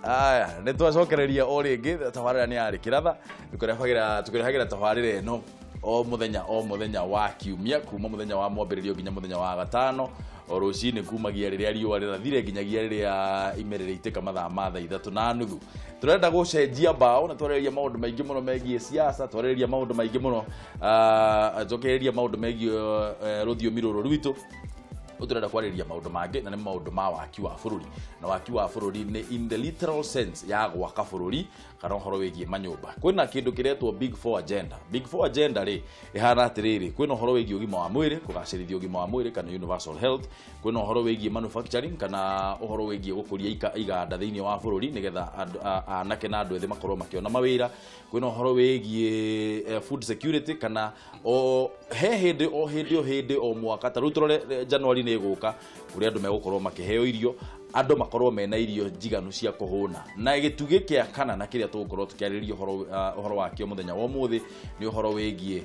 Aya, nĩ twacokereria o rĩngĩ. Tabarĩra nĩ yarĩ kĩratha, tũkĩrehagĩra tabarĩra ĩno o mũthenya, o mũthenya wa kiumia, kuma mũthenya wa mwambĩrĩrio nginya mũthenya wa gatano, o rũcinĩ, kumagia rĩrĩa riũa rĩrathire nginyagia rĩrĩa ime rĩrĩitĩka mathaa ma thaa 3:30. Tũrenda gũcenjia mbaũ na twarĩrĩria maũndũ maingĩ mũno megiĩ siasa, twarĩrĩria maũndũ maingĩ mũno, tũkĩrĩria maũndũ megiĩ rũthiomi rũrũ rwitũ. Tũrenda kwarĩrĩria maũndũ mangĩ, na nĩ maũndũ ma waki wa bũrũri, na waki wa bũrũri nĩ in the literal sense ya gwaka bũrũri kana ũhoro wĩgiĩ manyũmba. Kwĩna kĩndũ kĩretwo Big Four Agenda. Big Four Agenda rĩ, ĩhana atĩrĩrĩ: kwĩna ũhoro wĩgiĩ ũgima wa mwĩrĩ, kũgacĩrithia ũgima wa mwĩrĩ kana universal health; kwĩna ũhoro wĩgiĩ manufacturing kana ũhoro wĩgiĩ gũkũria iganda thĩinĩ wa bũrũri nĩgetha anake na andũ ethĩ makorwo makĩona mawĩra; kwĩna ũhoro wĩgiĩ food security, kana o he hĩndĩ o hĩndĩ o hĩndĩ o mwaka, ta rĩu tũrore January nĩ ĩgũka, kũrĩa andũ megũkorwo makĩheo irio, andũ makorwo mena irio njiganu cia kũhũna. Na gĩtugĩ kĩa kana, na kĩrĩa tũgũkorwo tũkĩarĩrĩria ũhoro wakĩo mũthenya wa ũmũthĩ, nĩ ũhoro wĩgiĩ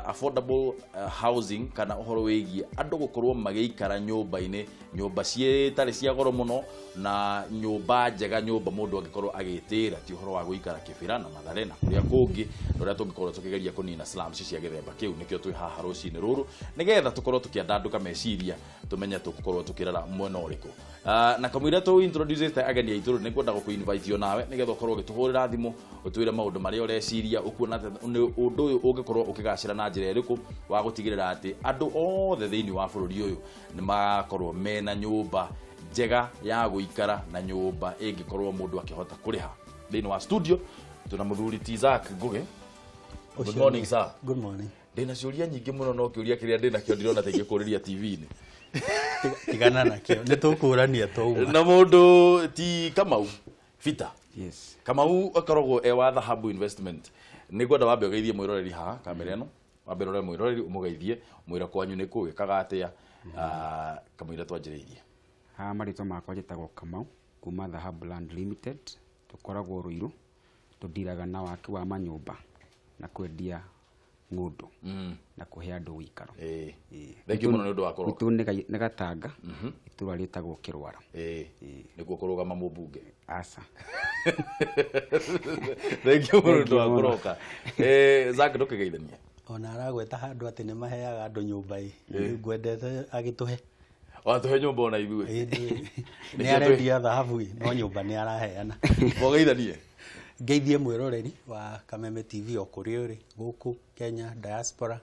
affordable housing, kana ũhoro wĩgiĩ andũ gũkorwo magĩikara nyũmba-inĩ, nyũmba citarĩ cia goro mũno na nyũmba njega, nyũmba mũndũ angĩkorwo agĩtĩra, ti ũhoro wa gũikara Kĩbĩra na Mathare na kũrĩa kũngĩ, na ũrĩa tũngĩkorwo tũkĩgeria kũnina slums cia gĩthemba kĩu. Nĩkĩo twĩ haha rũcinĩ rũrũ, nĩgetha tũkorwo tũkĩandandũka meciria, tũmenye tũgũkorwo tũkĩrora mwena ũrĩkũ. Na kamũira tũ introduce ageni aitũ, nĩ ngwenda gũkũ invite nawe nĩgetha ũkorwo ũgĩtũhũrĩra thimũ, ũtwĩre maũndũ marĩa ũreciria, ũkuona atĩ nĩ ũndũ ũyũ ũngĩkorwo ũkĩgacĩra na njĩra ĩrĩkũ, wa gũtigĩrĩra atĩ andũ othe thĩinĩ wa bũrũri ũyũ nĩ makorwo mena nyũmba njega ya gũikara na nyũmba ĩngĩkorwo mũndũ akĩhota kũrĩha. Thĩinĩ wa studio tuna mũthuri ti Isaac Ngũgĩ. Good morning, sir. Good morning. Ndĩna ciũria nyingĩ mũno, no kĩũria kĩrĩa ndĩna kĩo ndirona ta ingĩkũrĩria TV-inĩ. Tigana nakĩo, nĩ tũkũrania twauma. Na mũndũ ti Kamau Peter. Yes. Kamau akoragwo e wa Dhahabu Investment. Nĩ ngwenda wambe ũgeithie mwĩroreri haha kamera ĩno, wambe rore mwĩroreri, ũmũgeithie, mwĩre kwanyu nĩ kũ, wĩkaga atĩa. Ah, kamũira twanjĩrĩirie. Haha marĩtwa makwa njĩtagwo Kamau kuma Dhahabu Land Limited. Tũkoragwo Rũirũ, tũndiraga na waki wa manyũmba na kwendia ng'ũndũ na kũhe andũ ũikaro. Ĩĩ. Thank you mũno nĩ ũndũ wa kũroka. Gwitũ nĩ Gatanga, itũra rĩtagwo Kĩrwara. Nĩkuo kũrũgama mũmbunge? Aca. Thank you mũno nĩ ũndũ wa Thank you mũno. kũroka. Zack, ndũkĩgeithanie. Ona aragweta handũ atĩ nĩ maheaga andũ nyũmba ĩ. Ngwendete agĩtũhe. Watũhe nyũmba ona ithuĩ. Ĩ, nĩ arendia thahabu ĩ, no nyũmba nĩ araheana. Mũgeithanie. Ngeithie mwĩroreri wa Kameme TV o kũrĩa ũrĩ gũkũ Kenya, diaspora,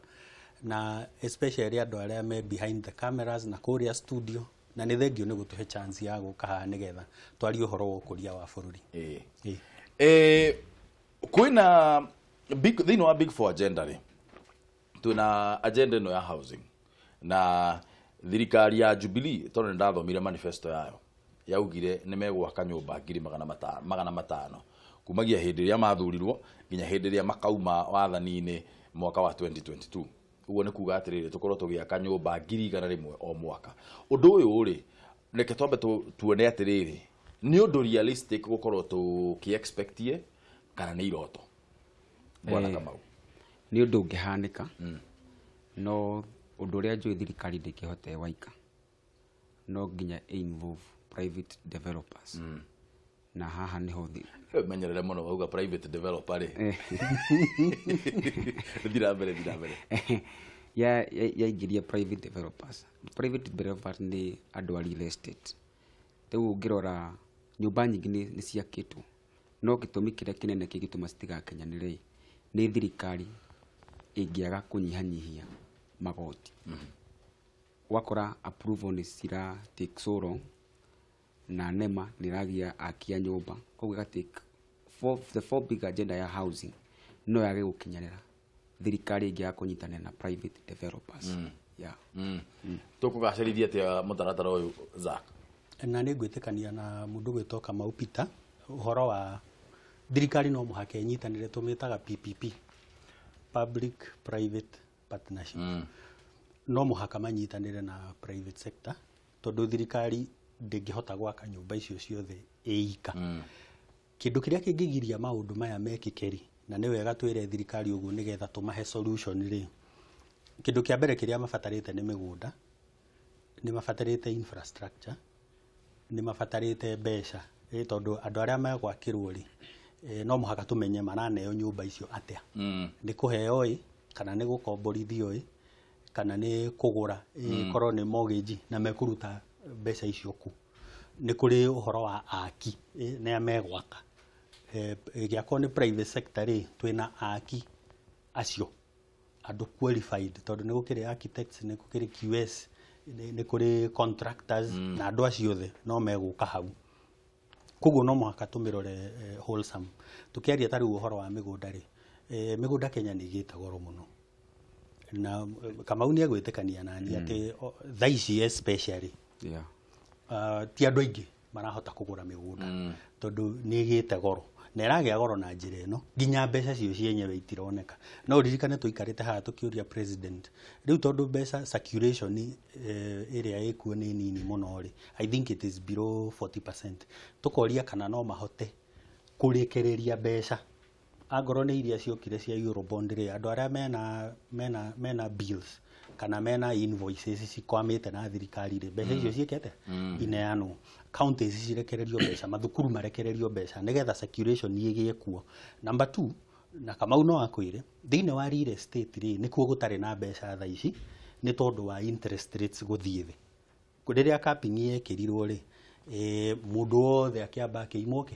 na especially andũ arĩa me behind the cameras na kũrĩa studio, na nĩ thengio nĩ gũtũhe chance ya gũka haha nĩgetha twarie ũhoro wa ũkũria wa bũrũri. Ĩĩ. Kwĩna big thĩinĩ wa Big Four Agenda rĩ, twĩna agenda ĩno ya housing, na thirikari ya Jubilee, tondũ nĩ ndathomire manifesto yayo, yaugire nĩ megwaka nyũmba ngiri 500 kumagia hĩndĩ ĩrĩa mathurirwo nginya hĩndĩ ĩrĩa makauma wathani-inĩ mwaka wa 2022. Ũguo nĩ kuga atĩrĩrĩ, tũkorwo tũgĩaka nyũmba 100,000 o mwaka. Ũndũ ũyũ rĩ, reke twambe tuone atĩrĩrĩ, nĩ ũndũ realistic gũkorwo tũkĩ-expectie kana nĩ iroto, bwana Kamau? Nĩ ũndũ ũngĩhanĩka, no ũndũ ũrĩa njũĩ, thirikari ndĩngĩhota ĩ waika, no nginya ĩ-involve private developers, na haha nĩho Menyerere mũno wauga private developer rĩ. Thira mbere, thira mbere. Yaingĩria private developers. Private developers nĩ andũ a real estate. Rĩu ũngĩrora nyũmba nyingĩ nĩ ciakĩtwo, no gĩtũmi kĩrĩa kĩnene kĩngĩtũma citigakinyanĩre nĩ thirikari ĩngĩaga kũnyihanyihia magoti. Ũgakora approval nĩ cira take so long, na NEMA nĩ ĩragia aki a nyũmba, koguo ĩga take the four big agenda ya housing no yage gũkinyanĩra thirikari ĩngĩaga kũnyitanĩra na private developers, yeah. Tũkũgacĩrithia atĩa mũtaratara ũyũ, Zack? Na nĩ ngwĩtĩkania na mũndũ gwĩtwo Kamau Peter, ũhoro wa thirikari no mũhaka ĩnyitanĩre, tũmĩtaga PPP, public private partnership. No mũhaka manyitanĩre na private sector, tondũ thirikari ndĩngĩhota gwaka nyũmba icio ciothe ĩika. Kĩndũ kĩrĩa kĩngĩgiria maũndũ maya mekĩke rĩ, na nĩ wega twĩre thirikari ũguo nĩgetha tũmahe solution rĩ, kĩndũ kĩa mbere kĩrĩa mabatarĩte nĩ mĩgũnda, nĩ mabatarĩte infrastructure. Nĩ mabatarĩte mbeca, tondũ andũ arĩa megwakĩrwo rĩ, no mũhaka tũmenye maraneo nyũmba icio atĩa. Nĩ kũheo ĩ, kana nĩ gũkomborithio ĩ, kana nĩ kũgũra, ĩkorwo nĩ mortgage, na mekũruta mbeca icio kũ. Nĩ kũrĩ ũhoro wa aki, nĩa megwaka. Gĩakorwo nĩ private sector rĩ, twĩna aki acio andũ qualified, tondũ nĩ gũkĩrĩ architects, nĩ gũkĩrĩ QS, nĩ kũrĩ contractors, na andũ acio othe no megũka hau. Koguo no mũhaka tũmĩrore wholesome. Tũkĩaria ta rĩu ũhoro wa mĩgũnda rĩ, mĩgũnda Kenya nĩ ĩgĩte goro mũno, na Kamau nĩ egwĩtĩkania nani atĩ thaa ici especially ti andũ aingĩ marahota kũgũra mĩgũnda, tondũ nĩ ĩgĩte goro, na ĩragĩa goro na njĩra ĩno nginya mbeca cio cienyewe itironeka. No ũririkane tũikarĩte haha tũkĩũria president rĩu, tondũ mbeca circulation ĩrĩa ĩkuo nĩ nini mũno rĩ, I think it is below 40%, tũkoria kana no mahote kũrekereria mbeca angorwo nĩ iria ciokire cia Eurobond rĩ, andũ arĩa mena bills kana mena invoices cikwamĩte na thirikari rĩ, mbeca icio ciĩke atĩa? Ineanwo. Counties cirekererio mbeca, mathukuru marekererio mbeca, nĩgetha circulation ĩgĩe kuo. Number two, na Kamau no akwĩre, thĩinĩ wa real estate rĩ, nĩkuo gũtarĩ na mbeca thaa ici, nĩ tondũ wa interest rates gũthiĩ thĩ. Rĩrĩa capping yekĩrirwo rĩ, mũndũ wothe akĩamba akĩimwo kĩ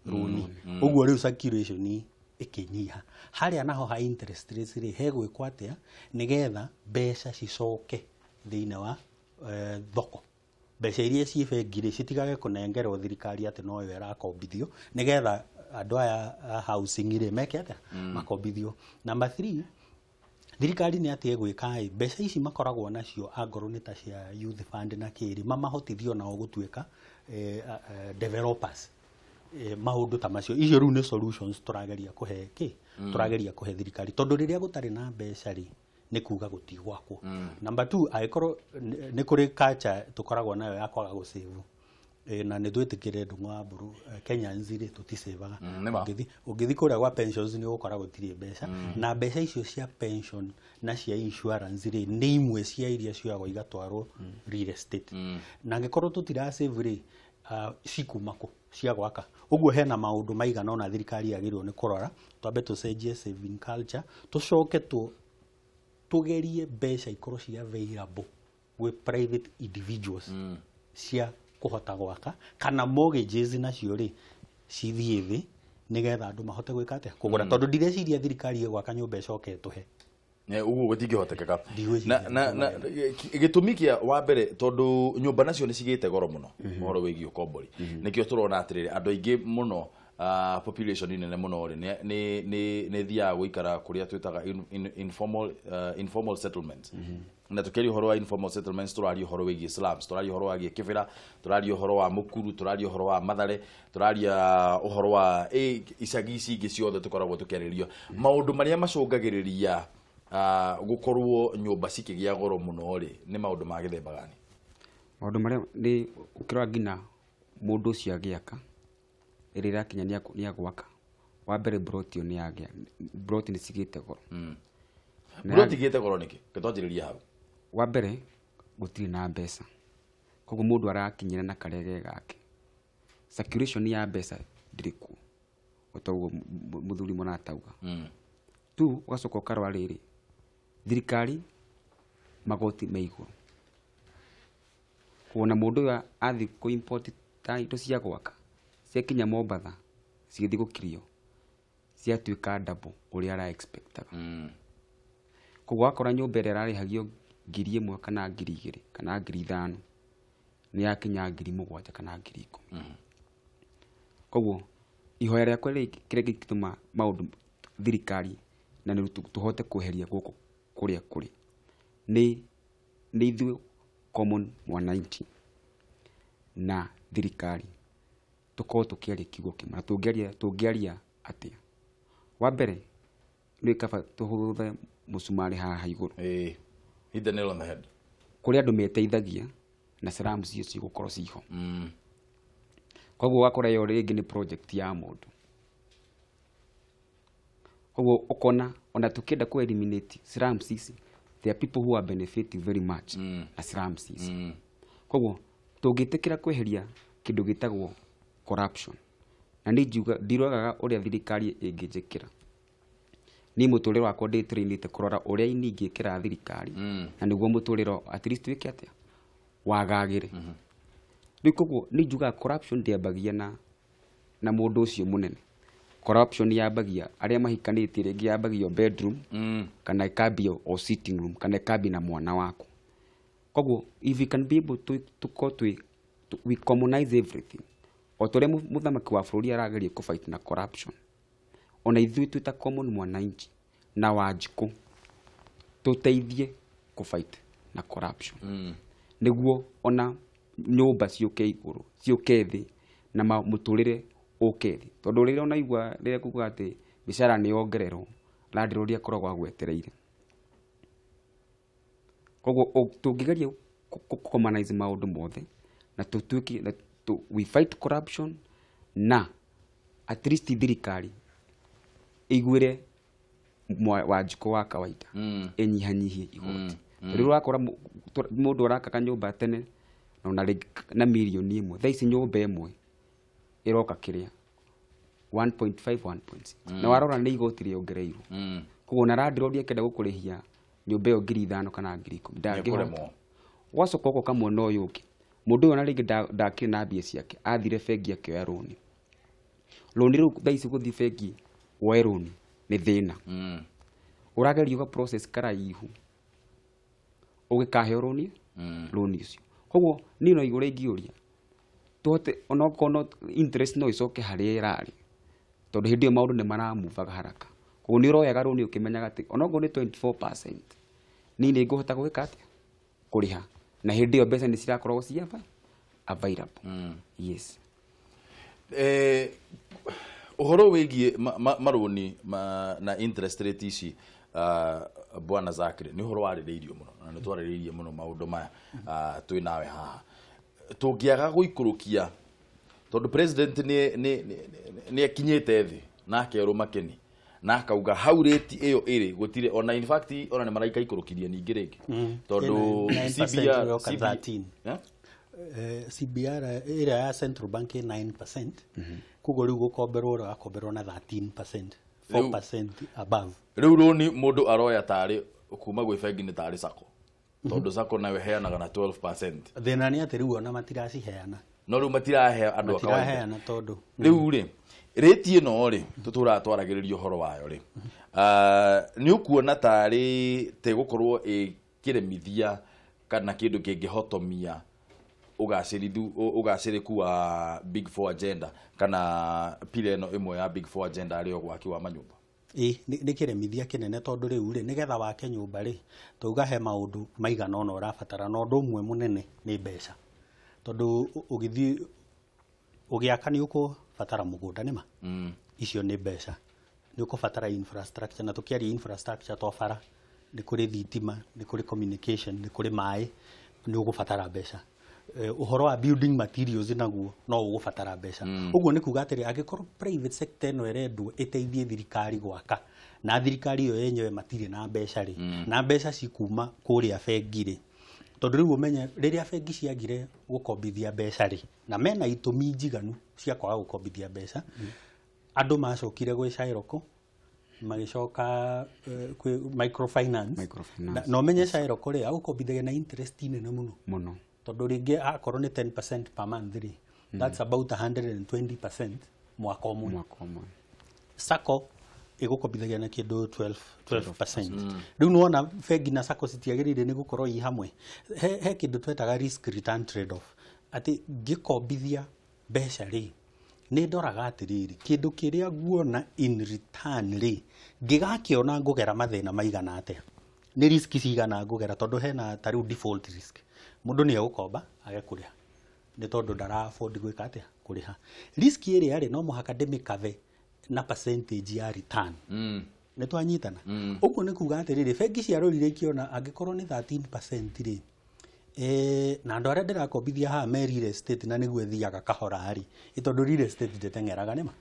rũni, ũguo rĩu circulation ĩkĩnyiha. Harĩa naho ha interest rates rĩ, hegwĩkwo atĩa nĩgetha mbeca cicoke thĩinĩ wa thoko, mbeca iria ciĩ bengi rĩ, citigage kũnengerwo thirikari atĩ noyo ĩrakombithio, nĩgetha andũ aya a housing rĩ, meke atĩa? Makombithio. Number three, thirikari nĩ atĩ ĩgwĩka ĩ, mbeca ici makoragwo nacio angorwo nĩ ta cia youth fund na kĩrĩ, mamahotithio nao gũtuĩka developers, maũndũ ta macio. Icio rĩu nĩ solutions tũrageria kũhe kĩ, tũrageria kũhe thirikari, tondũ rĩrĩa gũtarĩ na mbeca rĩ, nĩ kuga gũtigwakwo. Number two, angĩkorwo nĩ kũrĩ culture tũkoragwo nayo ya kwaga gũsave, na nĩ twĩtĩkĩre, Ndung'u wa Mburu, Kenyans rĩ, tũtisevaga. Nĩ ma. Ũngĩthi kũrĩa gwa pensions nĩ ũgũkora gũtirĩ mbeca, na mbeca icio cia pension na cia insurance rĩ, nĩ imwe cia iria cioyagwo igatwarwo real estate, na angĩkorwo tũtira save rĩ, cikuma kũ cia gwaka? Ũguo hena maũndũ maigana ũna thirikari yagĩrĩirwo nĩ kũrora. Twambe tũcenjie saving culture, tũcoke tũgerie mbeca ikorwo ci available gwĩ private individuals cia kũhota gwaka, kana mortgages nacio rĩ, cithiĩ thĩ, nĩgetha andũ mahote gwĩka atĩa? Kũgũra, tondũ ndireciria thirikari ĩgwaka nyũmba ĩcoke ĩtũhe. Ũguo gũtingĩhotekeka. Ndigwĩciria. Na gĩtũmi kĩa wa mbere, tondũ nyũmba nacio nĩ cigĩte goro mũno, ũhoro wĩgiĩ ũkombori, nĩkĩo tũrona atĩrĩrĩ, andũ aingĩ mũno, population nene mũno rĩ, nĩ thiaga gũikara kũrĩa twĩtaga informal settlements. Na tũkĩaria ũhoro wa informal settlements, tũraria ũhoro wĩgiĩ slums, tũraria ũhoro wĩgiĩ Kĩbĩra, tũraria ũhoro wa Mũkuru, tũraria ũhoro wa Mathare, tũraria ũhoro wa icagi ici ingĩ ciothe tũkoragwo tũkĩarĩrio. Maũndũ marĩa macũngagĩrĩria gũkorwo nyũmba cikĩgĩa goro mũno rĩ, nĩ maũndũ ma gĩthemba gani? Maũndũ marĩa nĩ ũkĩrora nginya mũndũ ũcio agĩaka, ĩrĩa ĩrakinya nĩ agwaka, wa mbere broti ĩyo nĩ yagĩa, broti nĩ cigĩte goro. Na Broti igĩte goro nĩkĩ? Twanjĩrĩrie hau. Wa mbere, gũtirĩ na mbeca, koguo mũndũ arakinyĩra na karĩa ge gake. Circulation ya mbeca ndĩrĩ kuo, o ta ũguo mũthuri mũratauga tu. Ũgacoka ũkarora rĩrĩ, thirikari magoti me igũrũ, kuona mũndũ ũyũ athiĩ kũ import ta indo cia gwaka, ciakinya Mombatha cigĩthiĩ gũkirio ciatuĩka double ũrĩa ara expectaga. Koguo wakora nyũmba ĩrĩa ĩrarĩhagio 1000 kana 2000 kana 5000 nĩ yakinya 7000 kana 10,000. Koguo ihoya rĩakwa rĩ, kĩrĩa kĩngĩtũma maũndũ thirikari na nĩ tũhote kweheria gũkũ kũrĩa kũrĩ nĩ ithuĩ common mwananchi na thirikari tũkorwo tũkĩaria kiugo kĩmwe. Na tũngĩaria atĩa? Wa mbere nĩ kaba tũhũthe mũcumarĩ haha igũrũ. Hit the nail on the head. Kũrĩ andũ meteithagia na slums icio cigũkorwo ciho. Koguo ũgakora ĩyo rĩngĩ nĩ project ya mũndũ, koguo ũkona ona tũkĩenda kũ eliminate slums ici, there are people who are benefiting very much na slums ici. Koguo tũngĩtĩkĩra kweheria kĩndũ gĩtagwo corruption. Na niĩ njiuga ndiroraga ũrĩa thirikari ĩngĩnjĩkĩra. Niĩ mũtũrĩre wakwa ndĩtrainĩte kũrora ũrĩa niĩ ingĩkĩra thirikari na nĩguo mũtũrĩre at least wĩke atĩa wagagĩre. Rĩu koguo niĩ njugaga corruption ndĩambagia na mũndũ ũcio mũnene. Corruption yambagia arĩa mahikanĩtie, rĩngĩ yambagio bedroom kana ĩkambio o sitting room kana ĩkambia na mwana waku. Koguo if we can be able to tukorwo twĩ we commonize everything, o ta ũrĩa mũthamaki wa bũrũri arageria kũ fight na corruption, ona ithuĩ twĩ ta common mwananchi na Wanjikũ tũteithie kũ fight na corruption nĩguo ona nyũmba ciũke igũrũ ciũke thĩ na mũtũrĩre ũke thĩ, tondũ rĩrĩa ũnaigua rĩrĩa kuga atĩ mĩcara nĩ yongererwo, landlord akoragwo agwetereire. Koguo tũngĩgeria kũ commonize maũndũ mothe na tũtuĩke na we fight corruption na at least thirikari ĩiguĩre Wanjikũ wa kawaida ĩnyihanyihie igoti, tondũ rĩu ũrakora mũndũ arakaga nyũmba tene na ona rĩngĩ na mirioni 1, thaa ici nyũmba ĩmwe ĩroka kĩrĩa 1.5 1.6, na warora nĩ igoti rĩongereirwo. Koguo ona landlord akĩenda gũkũrĩhia nyũmba ĩyo 5,000 kana 10,000 ndangĩhota. Nĩekũremwo. Ũgacoka ũgoka mwena ũyũ ũngĩ, mũndũ ũyũ ona rĩngĩ ndakĩrĩ na mbia ciake, athire bengi akĩoya rũni. Rũni rũu thaa ici gũthiĩ bengi woe rũni nĩ thĩna. Ũragerio ga process karaihu ũgĩkaheo rũni rũni ũcio. Koguo niĩ no igũrũ ingĩũria tũhote onokorwo no interest no ĩcoke harĩa ĩrarĩ, tondũ hĩndĩ ĩyo maũndũ nĩ maramuvaga haraka. Koguo nĩ ũroyaga rũni ũkĩmenyaga atĩ onokorwo nĩ 24%, niĩ nĩ ngũhota gwĩka atĩa kũrĩha, na hĩndĩ ĩyo mbeca nĩ cirakoragwo ci available. Yes. Ũhoro wĩgiĩ marũni na interest rate ici, bwana Zakiri, nĩ ũhoro warĩrĩirio mũno na nĩ twarĩrĩirie mũno maũndũ maya twĩ nawe haha. Tũngĩaga gũikũrũkia, tondũ president nĩ akinyĩte thĩ na akerwo makeni na akauga hau rate ĩyo ĩrĩ gũtirĩ ona, in fact ona nĩ maraikaikũrũkirie ningĩ rĩngĩ tondũ 9% CBR ĩroka CB 13. Eh? CBR ĩrĩa ya central bank ĩ 9%, koguo rĩu gũkomberwo ũrakomberwo na 13%, 4% above. Rĩu rũni mũndũ aroya tarĩ kuma gwĩ bengi nĩ tarĩ sacco, tondũ sacco nayo ĩheanaga na 12%. Thĩna nĩ atĩ rĩu ona matiraciheana. No rĩu matirahe andũ a kawaida. Matiraheana tondũ Rĩu rĩ, rĩti ĩno rĩ tũtũraga twaragĩrĩria ũhoro wayo rĩ, nĩ ũkuona tarĩ tegũkorwo ĩkĩremithia kana kĩndũ kĩngĩhotomia ũgacĩrithu ũgacĩrĩku wa Big Four agenda kana pila ĩno ĩmwe ya Big Four agenda arĩ gwaki wa manyũmba? Ĩ nĩ kĩremithia kĩnene, tondũ rĩu rĩ nĩgetha wake nyũmba rĩ, tauga he maũndũ maigana ũna ũrabatara, na ũndũ ũmwe mũnene nĩ mbeca, tondũ ũgĩthiĩ ũgĩaka nĩ ũkũbatara mũgũnda nĩma icio nĩ mbeca, nĩ ũkũbatara infrastructure, na tũkĩaria infrastructure to bara, nĩ kũrĩ thitima, nĩ kũrĩ communication, nĩ kũrĩ maĩ, nĩ ũgũbatara mbeca. Ũhoro wa building materials naguo no ũgũbatara mbeca. Ũguo nĩ kuga atĩrĩ, angĩkorwo private sector ĩno ĩrendwo ĩteithie thirikari gwaka na thirikari ĩyo yenyewe matirĩ na mbeca rĩ, na mbeca cikuma kũrĩa bengi rĩ, tondũ rĩu ũmenye rĩrĩa bengi ciagire gũkombithia mbeca rĩ, na mena itũmi njiganu cia kwaga gũkombithia mbeca, andũ macokire gwĩ Shylock, magĩcoka kwĩ microfinance. Microfinance. Na ũmenye Shylock rĩ agũkombithagia na interest nene mũno, mũno, tondũ rĩngĩ akorwo nĩ 10% per month rĩ, that's about 120% mwaka ũmwe. Mwaka ũmwe. Sacco ĩgũkombithagia na kĩndũ 12 12%. Rĩu nĩwona bengi na sacco citiagĩrĩire nĩ gũkorwo i hamwe. He kĩndũ twetaga risk return trade off, atĩ ngĩkombithia mbeca rĩ, nĩ ndoraga atĩrĩrĩ, kĩndũ kĩrĩa nguona in return rĩ, ngĩgakĩona ngũgera mathĩna maigana atĩa, nĩ risk cigana ngũgera, tondũ hena ta rĩu default risk, mũndũ nĩ egũkomba age kũrĩha nĩ tondũ ndara afford gwĩka atĩa kũrĩha. Risk ĩrĩa rĩ, no mũhaka ndĩmĩkave na percentage ya return. Nĩ twanyitana? Ũguo nĩ kuga atĩrĩrĩ, bengi ciarorire ikĩona angĩkorwo nĩ 13% rĩ, na andũ arĩa ndĩrakombithia haha me real estate na nĩguo ĩthiaga kahora rĩ, ĩ tondũ real estate ndĩteng'eraga nĩma.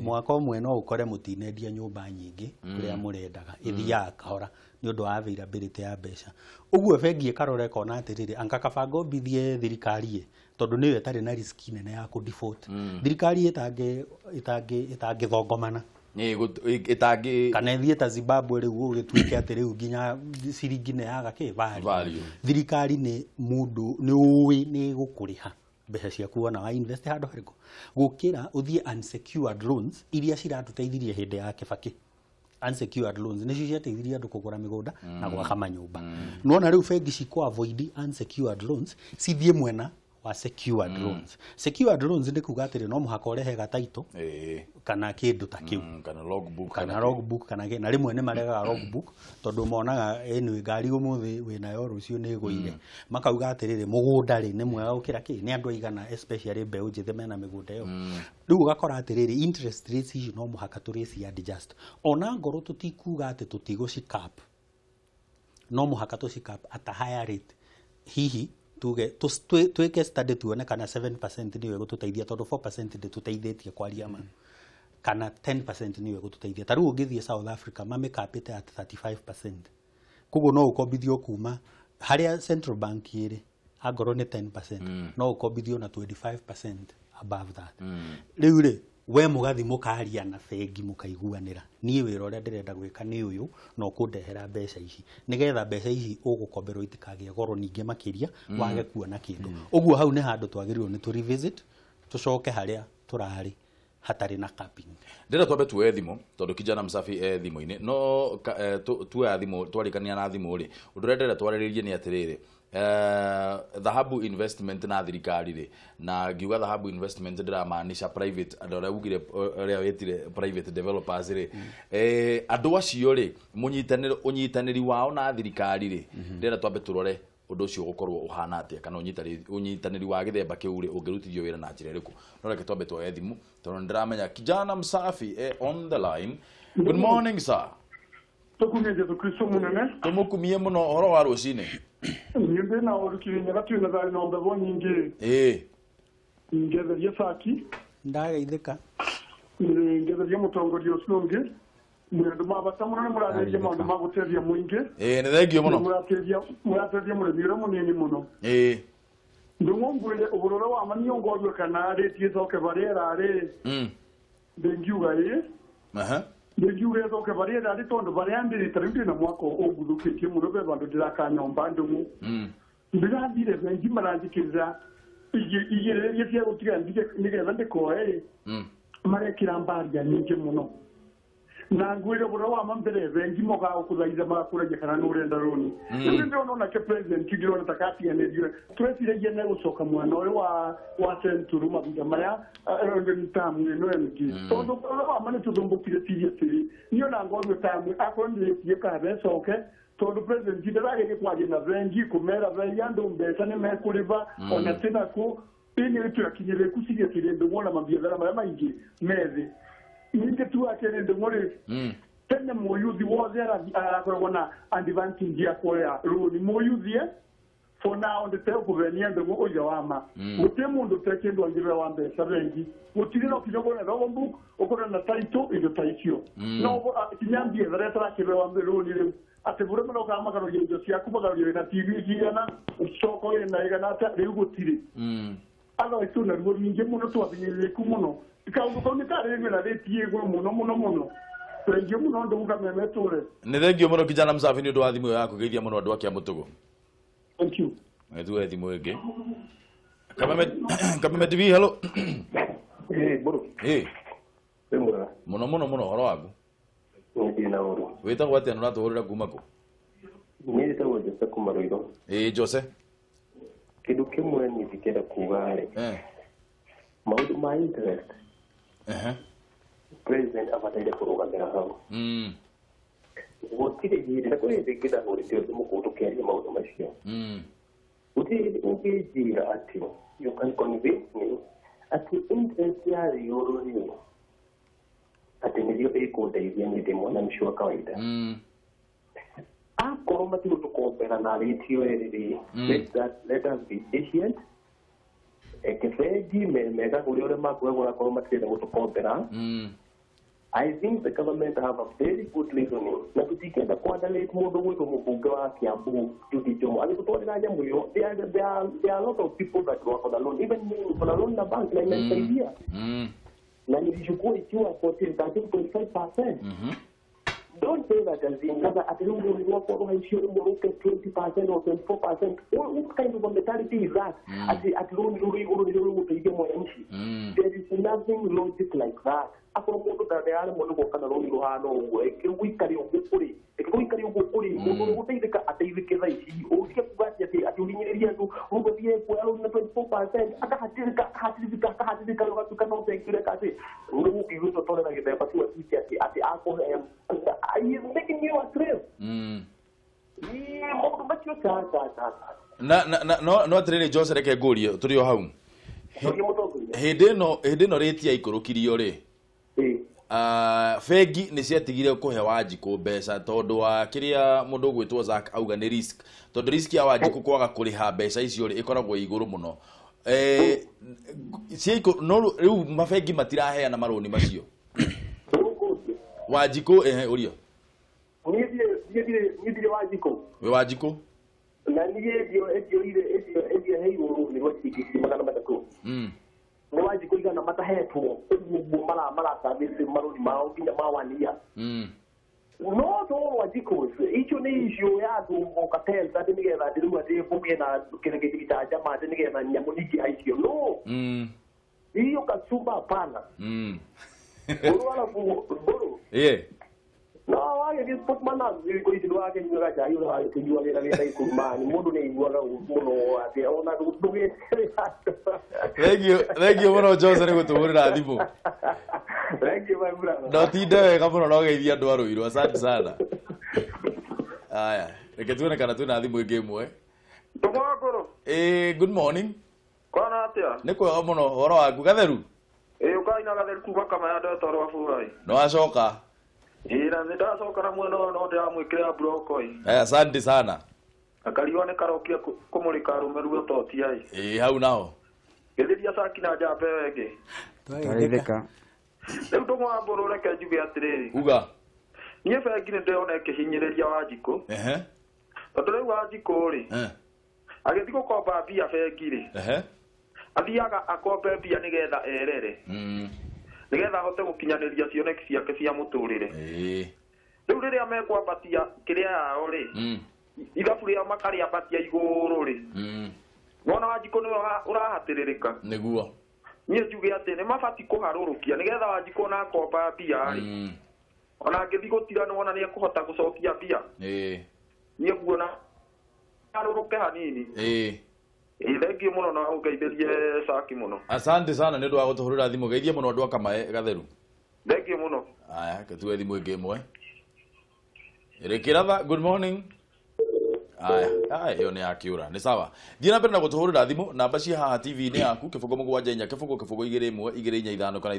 Mwaka ũmwe no ũkore mũtinendia nyũmba nyingĩ ũrĩa mũrendaga, ĩthiaga kahora nĩ ũndũ wa availability ya mbeca. Ũguo bengi ĩkarora ĩkona atĩrĩrĩ, anga kaba ngombithie thirikari ĩ Tondu niyo ĩtarĩ na risk nene ya ku default. Thirikari ĩtangĩthongomana. Ĩtangĩ kana ĩthiĩ ta Zimbabwe rĩu gũgĩtuĩke atĩ rĩu nginya ciringi nĩ yaga kĩ value. Thirikari nĩ mũndũ nĩ ũĩ nĩ ĩgũkũrĩha mbeca ciaku wona wa invest handũ harĩkũ gũkĩra ũthiĩ unsecured loans iria ciratũteithirie hĩndĩ ya Kibaki. Unsecured loans nĩcio ciateithirie andũ kũgũra mĩgũnda na gwaka manyũmba. Nĩwona rĩu bengi cikũ avoid unsecured loans cithiĩ mwena wa secured loans. Secured loans nĩ kuga atĩrĩ no mũhaka ũrehe gataito kana kĩndũ ta kĩu, kana logbook, kana logbook, kana na rĩmwe nĩ maregaga logbook tondũ monaga anyway ngari ũmũthĩ wĩnayo rũciũ nĩ ĩgũire. Makauga atĩrĩrĩ mũgũnda rĩ nĩ mwega gũkĩra kĩ nĩ andũ aigana especially mbeũ njĩthĩ mena mĩgũnda ĩyo. Rĩu ũgakora atĩrĩrĩ interest rates ici no mũhaka tũrĩci adjust ona ngorwo tũtikuga atĩ tũtigũci cap, no mũhaka tũci cap at a higher rate. Hihi tuge twĩke study tuone kana 7% nĩyo ĩgũtũteithia tondũ 4% ndĩtũteithĩtie kwaria ma, kana 10% nĩyo ĩgũtũteithia. Ta rĩu ũngĩthiĩ South Africa mamĩkapĩte at 35%. Koguo no ũkombithio kuma harĩa Central Bank ĩrĩ angorwo nĩ 10% no ũkombithio na 25% above that. Rĩu rĩ we mũgathi mũkaria na bengi mũkaiguanĩra niĩ wĩra ũrĩa ndĩrenda gwĩka nĩ ũyũ na ũkũndehera mbeca ici nĩgetha mbeca ici ũgũkomberwo itikagĩe goro ningĩ makĩria wage kuona kĩndũ. Ũguo hau nĩ handũ twagĩrĩirwo nĩ tũ revisit tũcoke harĩa tũrarĩ hatarĩ na capping. Ndĩrenda twambe tuoye thimũ tondũ kijana msafi e thimũ-inĩ no tuoya thimũ twarĩkania na thimũ rĩ ũndũ ũrĩa ndĩrenda twarĩrĩrie nĩ atĩrĩrĩ dhahabu investment na thirikari rĩ na ngiuga dhahabu investment ndĩramaanisha private andũ arĩa ugire ũrĩa wĩtire private developers rĩ andũ acio rĩ ũnyitanĩri wao na thirikari rĩ ndĩrenda twambe tũrore ũndũ ũcio ũgũkorwo ũhana atĩa kana ũnyitanĩri wa gĩthemba kĩu rĩ ũngĩrutithio wĩra na njĩra ĩrĩkũ. No reke twambe tuoye thimũ tondũ nĩndĩramenya kijana msafi on the line. Good morning sir. Tukumie Jesu Kristo munene. Tumukumie muno ũhoro wa rũcinĩ. Nyumbe na orukirinya gatu na thari na mbevo nyingi. Ngetheria saki. Ndageithĩka. Ngetheria mutongoria ũcio ũngĩ. Mũndũ mabata mũno nĩ mũrateithia maũndũ ma gũteithia mũingĩ. Nĩ thengio mũno. Mũrateithia mũrĩmi ũrĩa mũnini mũno. Ndũng'ũngũire ũhoro ũrĩa wa ma niĩ kana rĩtie ĩcoke barĩa ĩrarĩ. Ndĩngiuga ĩ. Ndĩngiuga ĩcoke barĩa ĩrarĩ tondũ barĩa ndĩrĩ ta rĩu ndĩna mwaka ũnguthũkĩtie mũno be bandũ ndĩraka nyũmba ndũng'ũ. Ndĩrathire bengi maranjĩkĩrĩra igĩrĩria cia gũtiga nĩgetha ndĩkoe ĩ. Marekĩra mbaria nyingĩ mũno. Na ngwire bora wa mambere bengi moka okuthaitha magakũragia kana nĩ ũrenda rũni. Rĩu ndĩrona onake president ndĩrona ta katiganĩrio tweciragia nĩ gũcoka mwena ũyũ wa Central mahinda maya tamu ĩno ĩngĩ tondũ ũrĩa wa ma nĩ tũthumbũkire seriously. Niĩ ona ngorwo tamu akorwo nĩ ĩtie kana ĩcoke tondũ president ndarageria kwaria na bengi kũmera bengi andũ mbeca nĩ mekũrĩba ona tena kũ ĩnĩ tũrakinyĩrĩku seriously ndũng'ona mabiathara marĩa maingĩ methĩ. Ningĩ tu atĩrĩ ndũng'ũrĩ tene mũyuthi wothe arakoragwo na advantage ya kuoya rũni mũyuthi for now ndĩtekũvenia ndũng'ũ ũira wa ma gũtirĩ mũndũ ũte kĩndũ angĩrĩra wa mbeca bengi gũtirĩ no kinya ũkorwo na logbook ũkorwo na title indo ta icio no kinya mbiathara ĩtarakĩrĩra wa rũni rĩu atĩ bũrĩa marokaga makaroria indo ciaku makaroria wĩna TV cigana ũcoka wĩna ĩgana atĩa rĩu gũtirĩ otherwise twĩna ruo rũingĩ mũno twabinyĩrĩrĩku mũno kaũndũ kau nĩ karĩrĩrio na rĩti igũrũ mũno mũno mũno. Thengio mũno ndũgũ kameme tũre. Nĩ thengio mũno kijana msafi nĩ ũndũ wa thimũ ĩyo yaku geithia mũno andũ a Kĩamũtũgũ. Thank you. Tuoe thimũ ĩngĩ. Kameme TV hello. Mbũrũ. Wĩ mwega? Mũno mũno mũno ũhoro waku. Nĩ na ũru. Wĩtagwo atĩa na ũratũhũrĩra kuma kũ? Niĩ njĩtagwo Jose kuma Ruiru. Jose. Kĩndũ kĩmwe niĩ ndingĩenda kuga rĩ. Maũndũ ma interest. President abataire kũrũgamĩra hau. Gũtirĩ hĩndĩ na kũrĩ hĩndĩ ĩngĩ ndahũrĩte thimũ kũu tũkĩaria maũndũ macio. Gũtirĩ hĩndĩ ũngĩnjĩra atĩ you can convince me atĩ interest ya rĩũrũ rĩ atĩ nĩrĩo ĩkũndeithia niĩ ndĩ mwananchi wa kawaida. Akorwo matigũtũkombera na rĩti ĩyo ĩrĩ rĩ, let us be patient. Eke bengi mega kũrĩ ũrĩa makuagũra akorwo matirenda gũtũkombera. I think the government have a very good reasoning. Na tutikenda kuadalate mundu gwitwo mubunge wa Kiambu Judy Njomo. Agitutwarira nyamu iyo, there are a lot of people that work on a loan. Even me, on a loan na bank na inanisaidia. Na nilichukua ikiwa 13.5%. Don't say that as in that at the 20% or 24%. What kind of a mentality is that? At loan there is nothing logic like that. Making you a slave. Na na no atiriri Jose reke ngurie turi o hau. Hindi no rate ya ikurukirio ri. Bengi nĩ ciatigire kũhe Wanjikũ mbeca tondũ wa kĩrĩa mũndũ ũgwĩtwo Zack auga nĩ risk, tondũ risk ya Wanjikũ kwaga kũrĩha mbeca icio rĩ ĩkoragwo igũrũ mũno. No rĩu mabengi matiraheana marũni macio. Wanjikũ ehe ũria. Niĩ ndirĩ Wanjikũ. Wĩ Wanjikũ? Na niĩ ndio heirwo rũni rwa ciringi 300. Nĩ Wanjikũ igana matahetwo ũguo mara service marũni mao nginya ma 1 year. No to Wanjikũ icio nĩ issue ya andũ gũka tell atĩ nĩgetha rĩu atĩ kũgĩe na kĩrĩa gĩta njama atĩ nĩgetha nyamũ nyingĩ haicio. No. Hiyo kasumba hapana. Mburu alafu mburu. Yeah. No, wage sportman na ko ithi wage nyuaga cai ura wage kunyuagĩra wĩra ikurumani mũndũ nĩ aiguaga ũru mũno atĩ ona ndũgĩte. Thank you mũno Jose nĩ gũtũhũrĩra thimũ. Thank you my brother. No tinde wega mũno no geithia andũ a Ruiru. Asante sana. Aya, reke tuone kana twĩna thimũ ĩngĩ ĩmwe. Tũmwangũrũ. Good morning. Kwana atĩa? Nĩ kwega mũno, ũhoro waku Gatheru? Ũkaina Gatheru kuma Kamaya ndetwo rwa Burai. Nĩ wacoka? Ira ndacoka na mwena ũyũ no ndĩramwĩkĩra mburoko ĩ. Asante sana. Akariũa nĩ karokire kũmũrĩka arũme ruo totia ĩ. Hau naho. Gĩthiria caki na njamba ĩyo ĩngĩ. Twageithĩka. Rĩu ndũmwambũrũ reke njuge atĩrĩrĩ. Uga. Niĩ bengi nĩ ndĩrona ĩkĩhinyĩrĩria Wanjikũ. Tondũ rĩu Wanjikũ rĩ. Agĩthiĩ gũkomba mbia bengi rĩ. Athiaga akombe mbia nĩgetha erere. Nĩgetha ahote gũkinyanĩria cioneki ciake cia mũtũrĩre. Rĩu rĩrĩa mekwambatia kĩrĩa yao rĩ, ithabu rĩao makarĩambatia igũrũ rĩ, wona Wanjikũ nĩwe ũrahatĩrĩrĩka. Nĩguo. Niĩ njuge atĩ nĩ mabatiĩ kũharũrũkia nĩgetha Wanjikũ ona akomba mbia rĩ, ona angĩthiĩ gũtira nĩwona nĩ ekũhota gũcokia mbia. Niĩ nguona harũrũke hanini. Thengiũ mũno na ũngeithĩrie caki mũno. Asante sana nĩ ũndũ wa gũtũhũrĩra thimũ. Geithie mũno andũ a Kamae Gatheru. Thengiũ mũno. Aya, ketue thimũ ĩngĩ ĩmwe. Rĩkĩratha, good morning. Aya, ĩyo nĩ yakiura. Nĩ sawa. Thiĩ na mbere na gũtũhũrĩra thimũ, namba ciĩ haha TV-inĩ yaku, 0 7 4 0 0 2 1 2 4 5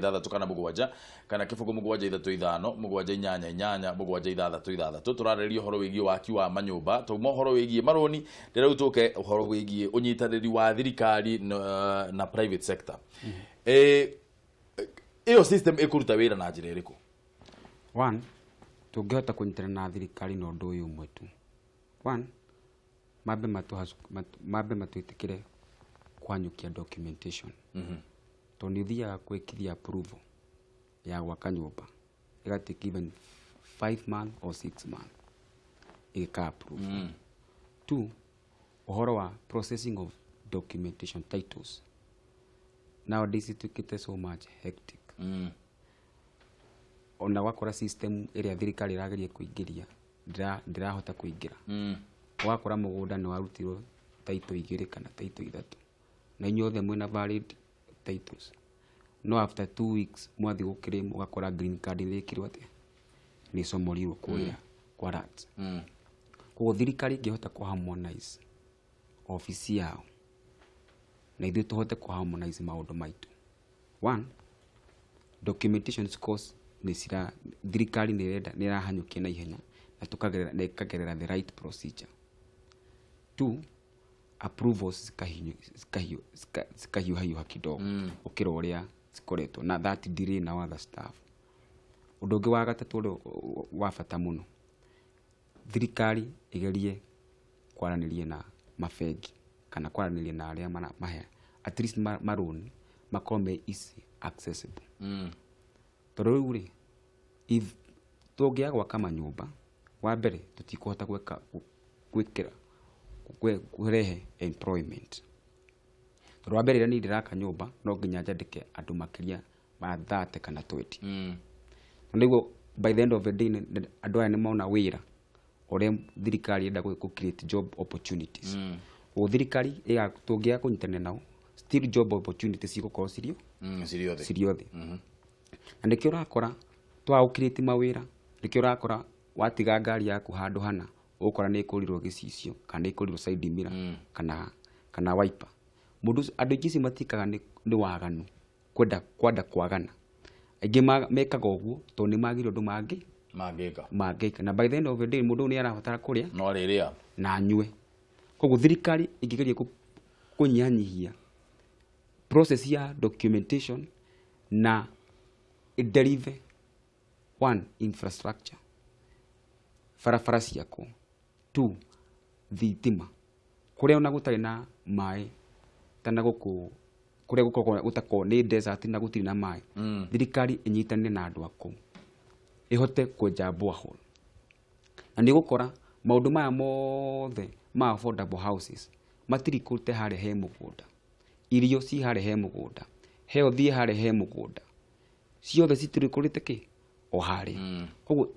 kana 6 kana 7 kana 0 7 3 5 7 8 8 7 6 6. Tũrarĩrĩria ũhoro wĩgiĩ waki wa manyũmba, twauma ũhoro wĩgiĩ marũni, rĩu tũke ũhoro wĩgiĩ ũnyitanĩri wa thirikari na private sector. Ĩyo system ĩkũruta wĩra na njĩra ĩrĩkũ? One, tũngĩhota kũnyitana na thirikari na ũndũ ũyũ ũmwe tu. One, mambe matwĩtĩkĩre kũhanyũkia documentation. Tondũ nĩ ũthiaga gwĩkithia approval ya gwaka nyũmba ĩgatake even 5 months or 6 months ĩgĩka approve. Two, ũhoro wa processing of documentation titles nowadays ituĩkĩte so much hectic. Ona wakora system ĩrĩa thirikari ĩrageria kũingĩria ndĩrahota kũingĩra. Wakora mũgũnda nĩ warutirwo title 2 kana title 3 na inyuothe mwĩna valid titles, no after 2 weeks mwathiĩ gũkĩrĩma ũgakora green card nĩ ĩkĩrwo atĩa nĩ ĩcomorirwo kũrĩa kwa rats. Koguo thirikari ĩngĩhota kũ harmonize obici yao na ithuĩ tũhote kũ harmonize maũndũ maitũ. One, documentation scores nĩ cira thirikari nĩ ĩrenda nĩ ĩrahanyũkia na ihenya na tũkagerera na ĩkagerera the right procedure. Two, approvals zikahiũhahiũha kidogo ũkĩra ũrĩa cikoretwo na that delay na other stuff. Ũndũ ũngĩ wa gatatũ ũrĩa wa bata mũno, thirikari ĩgerie kwaranĩria na mabengi kana kwaranĩria na arĩa mahe at least marũni makorwo me easy accessible. Tondũ rĩu rĩ, if tũngĩaga gwaka manyũmba, wa mbere tũtikũhota gwĩka gwĩkĩra kũrehe employment. Tondũ wa mbere rĩrĩa niĩ ndĩraka nyũmba no nginya njandĩke andũ makĩria ma 30 kana 20. Na nĩguo by the end of the day andũ aya nĩ mona wĩra ũrĩa thirikari ĩrenda kũ create job opportunities. Ũguo thirikari tũngĩaga kũnyitanĩra nao, still job opportunities cigũkorwo cirio cirĩ othe. Cirĩ othe. Na nĩkĩo ũrakora twaga gũ create mawĩra, nĩkĩo ũrakora watiga ngari yaku handũ hana ũgũkora nĩ ĩkũrirwo gĩcicio kana nĩ ĩkũrirwo side mirror kana wiper. Mũndũ ũcio, andũ aingĩ ici matikaga nĩ waganu kwenda kwagana. Aingĩ mekaga ũguo tondũ nĩ magire ũndũ mangĩka. Mangĩka. Na by the end of the day mũndũ ũyũ nĩ arabatara kũrĩa no arĩrĩa na anyue. Koguo thirikari ĩngĩgeria kũnyihanyihia process ya documentation na deliver one infrastructure, barabara ciakwo, two thitima, kũrĩa ona gũtarĩ na maĩ ta na gũkũ kũrĩa gũkoragwo gũtakoragwo nĩ desert na gũtirĩ na maĩ, thirikari ĩnyitanĩre na andũ a kũu ĩhote kwenja borehole. Na nĩ ũgũkora maũndũ maya mothe ma affordable houses matirĩ kũrute harĩa he mũgũnda, irio ci harĩa he mũgũnda, health thiĩ harĩa he mũgũnda, ciothe citirĩ kũrĩte kĩ o harĩa. Koguo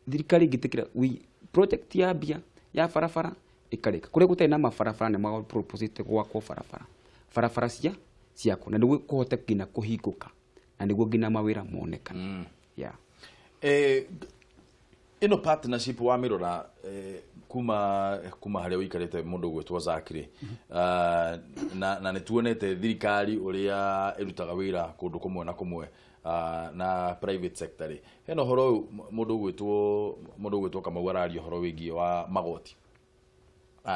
thirikari ĩngĩtĩkĩra project ya mbia ya barabara ĩkarĩka kũrĩa gũtarĩ na mabarabara nĩ maproposite gwakwo barabara barabara cia ciakwo na nĩguo kũhote nginya kũhingũka na nĩguo nginya mawĩra monekane. Yeah. Ĩno partnership wa mĩrora kuma harĩa ũikarĩte mũndũ ũgwĩtwo Zakiri, na nĩ tuonete thirikari ũrĩa ĩrutaga wĩra kũndũ kũmwe na kũmwe na private sector rĩ, hena ũhoro ũyũ mũndũ ũgwĩtwo Kamau araria ũhoro wĩgiĩ wa magoti.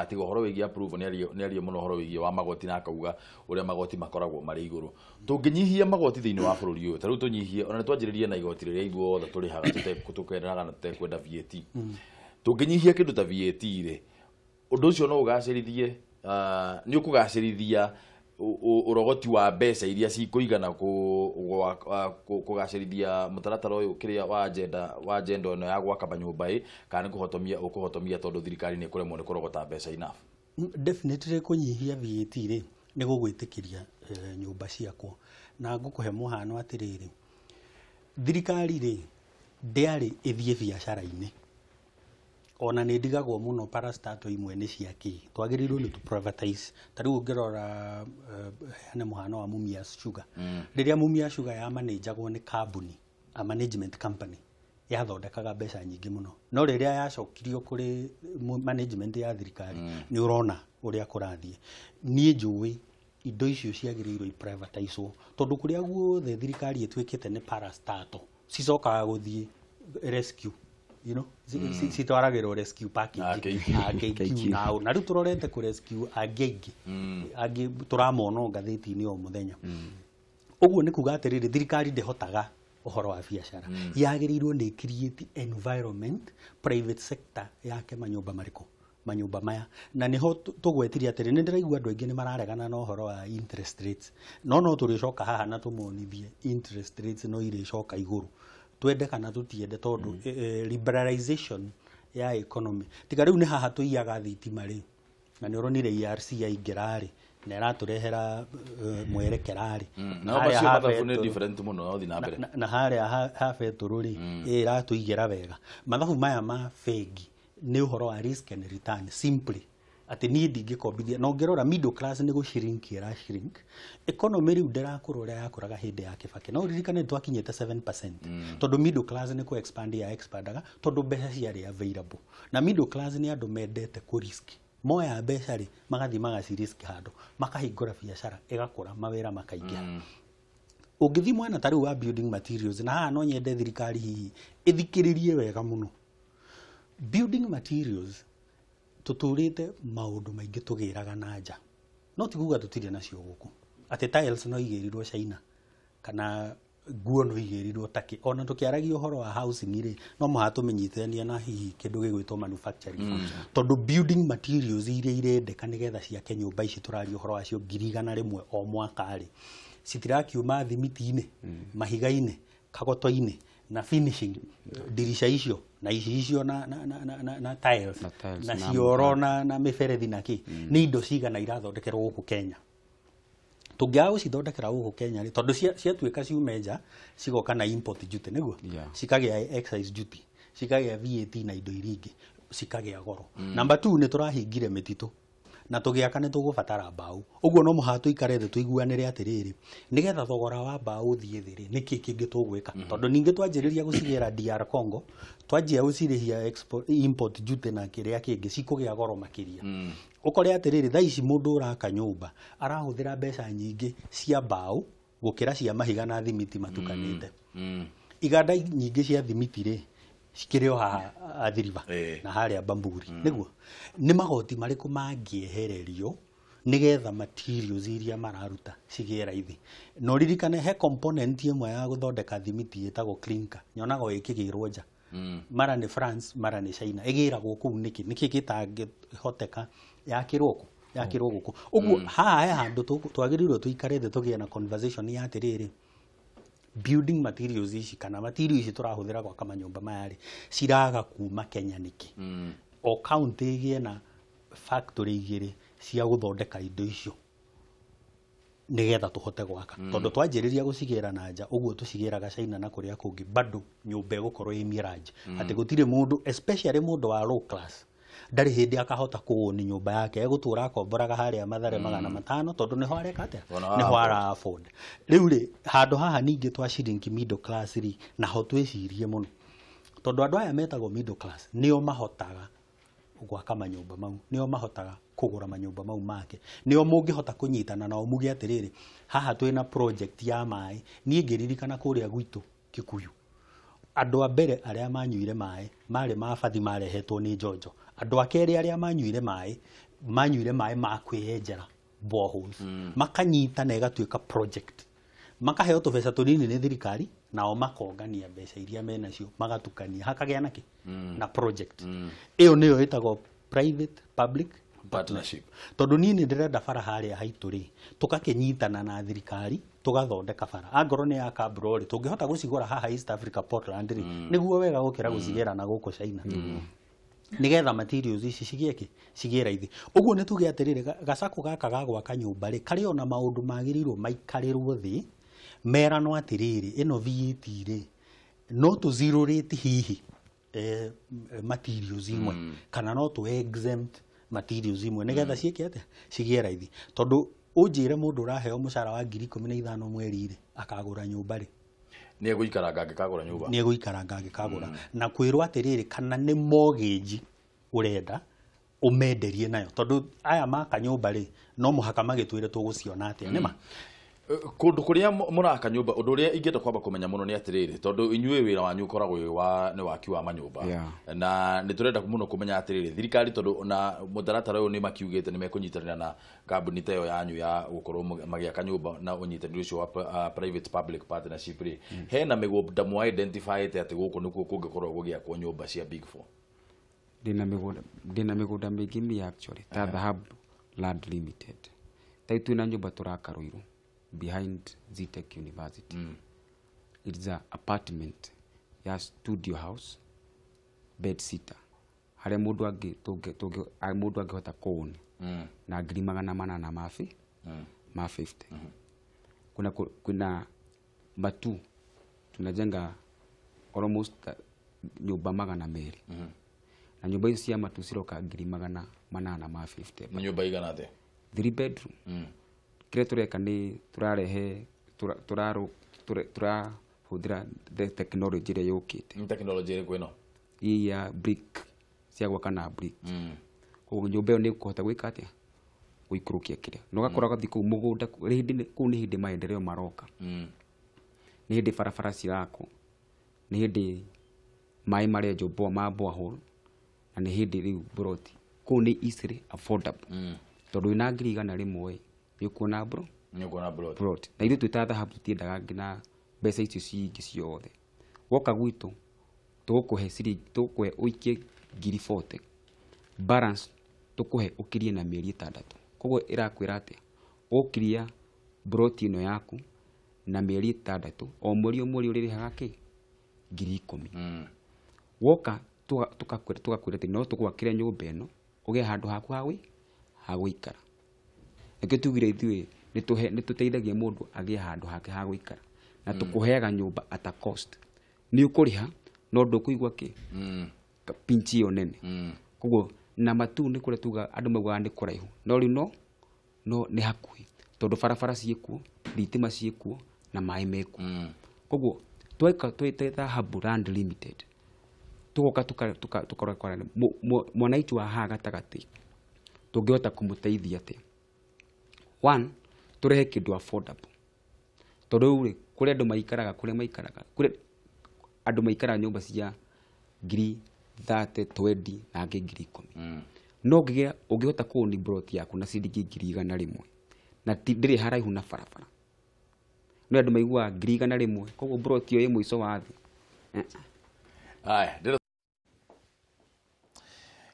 Tiga ũhoro wĩgiĩ approval nĩ aria mũno ũhoro wĩgiĩ wa magoti na akauga ũrĩa magoti makoragwo marĩ igũrũ. Tũngĩnyihia magoti thĩinĩ wa bũrũri ũyũ, ta rĩu tũnyihie, ona nĩ twanjĩrĩrie na igoti rĩrĩa ithuothe tũrĩhaga tũkendaga na tũtekwenda VAT. Tũngĩnyihia kĩndũ ta VAT rĩ, ũndũ ũcio no ũgacĩrithie, nĩ ũkũgacĩrithia ũrogoti wa mbeca iria cikũigana kũgacĩrithia mũtaratara ũyũ kĩrĩa wa agenda ĩno ya gwaka manyũmba ĩ, kana nĩ kũhotomia ũkũhotomia tondũ thirikari nĩ ĩkũremwo nĩ kũrogota mbeca enough. Definitely kũnyihia VAT rĩ nĩ gũgwĩtĩkĩria nyũmba ciakwo. Na ngũkũhe mũhano atĩrĩrĩ, thirikari rĩ ndĩarĩ ĩthiĩ biacara-inĩ, ona nĩ ndigagwo mũno parastatal imwe nĩ cia kĩ twagĩrĩirwo nĩ tũ privatize. Ta rĩu ũngĩrora heane mũhano wa Mumias Sugar, rĩrĩa Mumias Sugar ya managagwo nĩ kambuni, a management company, yathondekaga mbeca nyingĩ mũno, no rĩrĩa yacokirio kũrĩ management ya thirikari nĩ ũrona ũrĩa kũrathiĩ. Niĩ njũĩ indo icio ciagĩrĩirwo iprivatizwo tondũ kũrĩa guothe thirikari ĩtuĩkĩte nĩ parastatal cicokaga gũthiĩ rescue, you know, citwaragĩrwo rescue package AKQ na rĩu tũrorete kũ rescue angĩ aingĩ angĩ tũramona ngathĩti-inĩ o mũthenya. Ũguo nĩ kuga atĩrĩrĩ, thirikari ndĩhotaga ũhoro wa biacara, yagĩrĩirwo nĩ create environment private sector yake manyũmba marĩkũ manyũmba maya. Na nĩho tũgwetirie atĩrĩ, nĩ ndĩraigua andũ aingĩ nĩ mararegana na ũhoro wa interest rates, no tũrĩcoka haha na tũmonithie interest rates no irĩcoka igũrũ twende kana tũtiende, tondũ liberalization ya economy tiga rĩu nĩ haha tũiyaga thitima rĩ, na nĩ ũronire ERC yaingĩra rĩ na ĩratũrehera mwerekera rĩ, na harĩa ha betũrũ rĩ ĩratũigĩra wega. Mathabu maya ma bengi nĩ ũhoro wa risk and return simply, atĩ niĩ ndingĩkombithia. Na ũngĩrora middle class nĩ gũshrink ĩra shrink, economy rĩu ndĩrakũra ũrĩa yakũraga hĩndĩ ya Kibaki. No ũririkane nĩ twakinyĩte 7% tondũ middle class nĩ kũ expand ya expandaga tondũ mbeca ciarĩ available, na middle class nĩ andũ mendete kũ risk, moya mbeca rĩ magathiĩ magacirisk handũ makahingũra biacara ĩgakũra mawĩra makaingĩha. Ũngĩthiĩ mwena ta rĩu wa building materials, na haha no nyende thirikari hihi ĩthikĩrĩrie wega mũno. Building materials tũtũrĩte maũndũ maingĩ tũgĩraga na nja, no ti kuga tũtirĩ nacio gũkũ, atĩ tiles no igĩrirwo China kana Nguo no igĩrirwo takĩ ona tũkĩaragia ũhoro wa housing rĩ, no mũhaka tũmenyithanie na hihi kĩndũ gĩgwĩtwo manufacturing, tondũ building materials iria irendeka nĩgetha ciake nyũmba ici tũraria ũhoro wacio 100,000 o mwaka rĩ, citirakiuma thimiti-inĩ, mahiga-inĩ, kagoto-inĩ na finishing dirisha icio na ici icio na tiles Na tiles, na na cioro na mĩberethi na kĩ. Nĩ indo cigana irathondekerwo gũkũ Kenya? Tũngĩaga gũcithondekera gũkũ Kenya rĩ, tondũ ciatuĩka ciume nja, cigoka na import duty nĩguo, cikagĩa excise duty, cikagĩa VAT na indo iria ingĩ, cikagĩa goro. Number 2, nĩ tũrahingire mĩtitũ na tũgĩaka nĩ tũgũbatara mbaũ. Ũguo no mũhaka tũikare thĩ tũiguanĩre atĩrĩrĩ, nĩgetha thogora wa mbaũ ũthiĩ thĩ rĩ, nĩkĩ kĩngĩ tũgwĩka? Tondũ ningĩ twanjĩrĩria gũcigĩra DR Congo, twanjia gũcirĩhia import duty na kĩrĩa kĩngĩ, cikũgĩa goro makĩria. Ũkore atĩrĩrĩ, thaa ici mũndũ ũraka nyũmba arahũthĩra mbeca nyingĩ cia mbaũ gũkĩra cia mahiga na thimiti matukanĩte. Iganda nyingĩ cia thimiti rĩ, cikĩrĩ o haha Athi River na harĩa Bamburi. Nĩguo nĩ magoti marĩkũ mangĩehererio nĩgetha materials iria mararuta cigĩe raithi? Na ũririkane he component ĩmwe ya gũthondeka thimiti ĩtagwo clinker, nyonaga o ĩkĩgĩrwo nja, mara nĩ France, mara nĩ China. Ĩgĩragwo kũu nĩkĩ? Nĩkĩ gĩtangĩhoteka yakĩrwo kũ, yakĩrwo gũkũ? Ũguo haha he handũ twagĩrĩirwo tũikare thĩ tũgĩe na conversation ya atĩrĩrĩ, building materials ici kana materials ici tũrahũthĩra gwaka manyũmba maya rĩ, ciraga kuma Kenya nĩkĩ? O county ĩgĩe na factory igĩrĩ cia gũthondeka indo icio nĩgetha tũhote gwaka, tondũ twanjĩrĩria gũcigĩra na nja ũguo tũcigĩraga China na kũrĩa kũngĩ, bado nyũmba ĩgũkorwo ĩ mirage, atĩ gũtirĩ mũndũ, especially mũndũ wa low class, ndarĩ hĩndĩ akahota kũũni nyũmba yake. Egũtũra akomboraga harĩa Mathare 500, tondũ nĩho areka atĩa? Ona Nĩho afford. Ara afford. Rĩu rĩ, handũ haha ningĩ twa ciringi middle class rĩ, naho twĩcirie mũno, tondũ andũ aya metagwo middle class nĩo mahotaga gwaka manyũmba mau, nĩo mahotaga kũgũra manyũmba mau make, nĩo mũngĩhota kũnyitana nao muge atĩrĩrĩ, haha twĩna project ya maĩ. Niĩ ngĩririkana kũrĩa gwitũ Kikuyu, andũ a mbere arĩa manyuire maĩ marĩ mabathi marehetwo nĩ njonjo. Andũ a kerĩ arĩa manyuire maĩ, manyuire maĩ ma kwĩyenjera boreholes, makanyita na ĩgatuĩka project, makaheo tũbeca tũnini nĩ thirikari, nao makongania mbeca iria menacio, magatukania, hakagĩa nakĩ na project. Ĩyo nĩyo ĩtagwo private public partnership. Tondũ niĩ nĩ ndĩrenda bara harĩa haitũ rĩ, tũgakĩnyitana na thirikari tũgathondeka bara, angorwo nĩ ya kabro rĩ, tũngĩhota gũcigũra haha East Africa Portland rĩ, nĩguo wega gũkĩra gũcigĩra na gũkũ China, nĩgetha materials ici cigĩe kĩ, cigĩe raithi. Ũguo nĩ tuge atĩrĩrĩ, gacakũ gaka ga gwaka nyũmba rĩ, karĩ ona maũndũ magĩrĩirwo maikarĩrwo thĩ meranwo atĩrĩrĩ, ĩno VAT rĩ, no tũ zero rate hihi materials imwe, kana no tũ exempt materials imwe nĩgetha ciĩke atĩa, cigĩe raithi. Tondũ ũnjĩre mũndũ ũraheo mũcara wa 15,000 mweri rĩ, akagũra nyũmba rĩ? Nĩ egũikaranga angĩkagũra nyũmba. Nĩ egũikaranga angĩkagũra. Na kwĩrwo atĩrĩrĩ, kana nĩ mortgage ũrenda ũmenderie nayo, tondũ aya maka nyũmba rĩ, no mũhaka magĩtwĩre tũgũciona atĩa, nĩma? Kũndũ kũrĩa mũraka nyũmba, ũndũ ũrĩa ingĩenda kwamba kũmenya mũno nĩ atĩrĩrĩ, tondũ inyuĩ wĩra wanyu ũkoragwo wĩ wa nĩ waki wa manyũmba, na nĩ tũrenda mũno kũmenya atĩrĩrĩ, thirikari, tondũ na mũtaratara ũyũ nĩ makiugĩte nĩ mekũnyitanĩra na kambuni ta ĩyo yanyu ya gũkorwo magĩaka nyũmba na ũnyitanĩri ũcio wa private public partnership rĩ, hena mĩgũnda mwa identifyĩte atĩ gũkũ nĩkuo kũngĩkorwo gũgĩakwo nyũmba cia Big Four? Ndĩna mĩgũnda mĩingĩ mi actually ta Dhahab Land Limited, ta rĩu twĩna nyũmba tũraka Ruiru behind Zetech University. It's a apartment ya studio house, bed sitter, harĩa mũndũ angĩ tũngĩ tũngĩ mũndũ angĩhota kũũni na 800,000 ma 50. Kuna kuna matu tunajenga almost nyũmba 200, na nyũmba icio cia matu ciroka 850,000. Nĩ nyũmba igana atĩa? Three bedroom. Kĩrĩa tũreka nĩ tũrarehe tũrahũthĩra the technology ĩrĩa yũkĩte. Nĩ technology ĩrĩkũ ĩno? Ii ya brick, cia gwaka na brick. Koguo nyũmba ĩyo nĩ ĩkũhota gwĩka atĩa, gũikũrũkia kĩrĩa na ũgakora ũgathiĩ kũu mũgũnda kũu nĩ hĩndĩ maendeleo maroka, nĩ hĩndĩ barabara cirakwo, nĩ hĩndĩ maĩ marenjwo ma borehole, na nĩ hĩndĩ rĩu broti kũu nĩ easily affordable, tondũ wĩna 100,000 nĩ ũkuona bro Nĩ ũkuona plot. Plot. Na ithuĩ twĩ ta Dhahabu tũtiendaga nginya mbeca icio cingĩ ciothe. Woka gwitũ tũgũkũhe ciringi, tũgũkũhe ũikie ngiri 40, balance tũkũhe ũkirie na mĩeri 6. Koguo ĩrakwĩra atĩa? Ũkiria broti ĩno yaku na mĩeri 6, o mweri o mweri ũrĩrĩhaga kĩ? Ngiri 10. Woka tugakwĩra atĩ no tũgwakĩre nyũmba ĩno ũgĩe handũ haku ha gũikara. Nĩkĩo tugire ithuĩ nĩtũteithagia mũndũ agĩe handũ hake ha gũikara na tũkũheaga nyũmba at a cost. Nĩ ũkũrĩha no ndũkũigua kĩ? Pinchi ĩyo nene. Koguo na matu nĩ kũrĩa tuga andũ maugaga nĩ kũraihu, no rĩu no nĩ hakuhĩ tondũ barabara ciĩkuo, thitima ciĩkuo na maĩ mekuo. Koguo tweka twĩte Dhahabu Land Limited, tũgoka tukarora mwananchi wa haha gatagatĩ tũngĩhota kũmũteithia atĩa. One, tũrehe kĩndũ affordable, tondũ rĩu rĩ kũrĩa andũ maikaraga, kũrĩa andũ maikaraga nyũmba cia ngiri 30, 20 na angĩ ngiri 10. No ũngĩhota kũũni broti yaku na ciringi ngiri 100 na ndĩrĩ haraihu na barabara, no andũ maiguaga ngiri 100, koguo broti ĩyo ĩ mũico wa thĩ. Haya,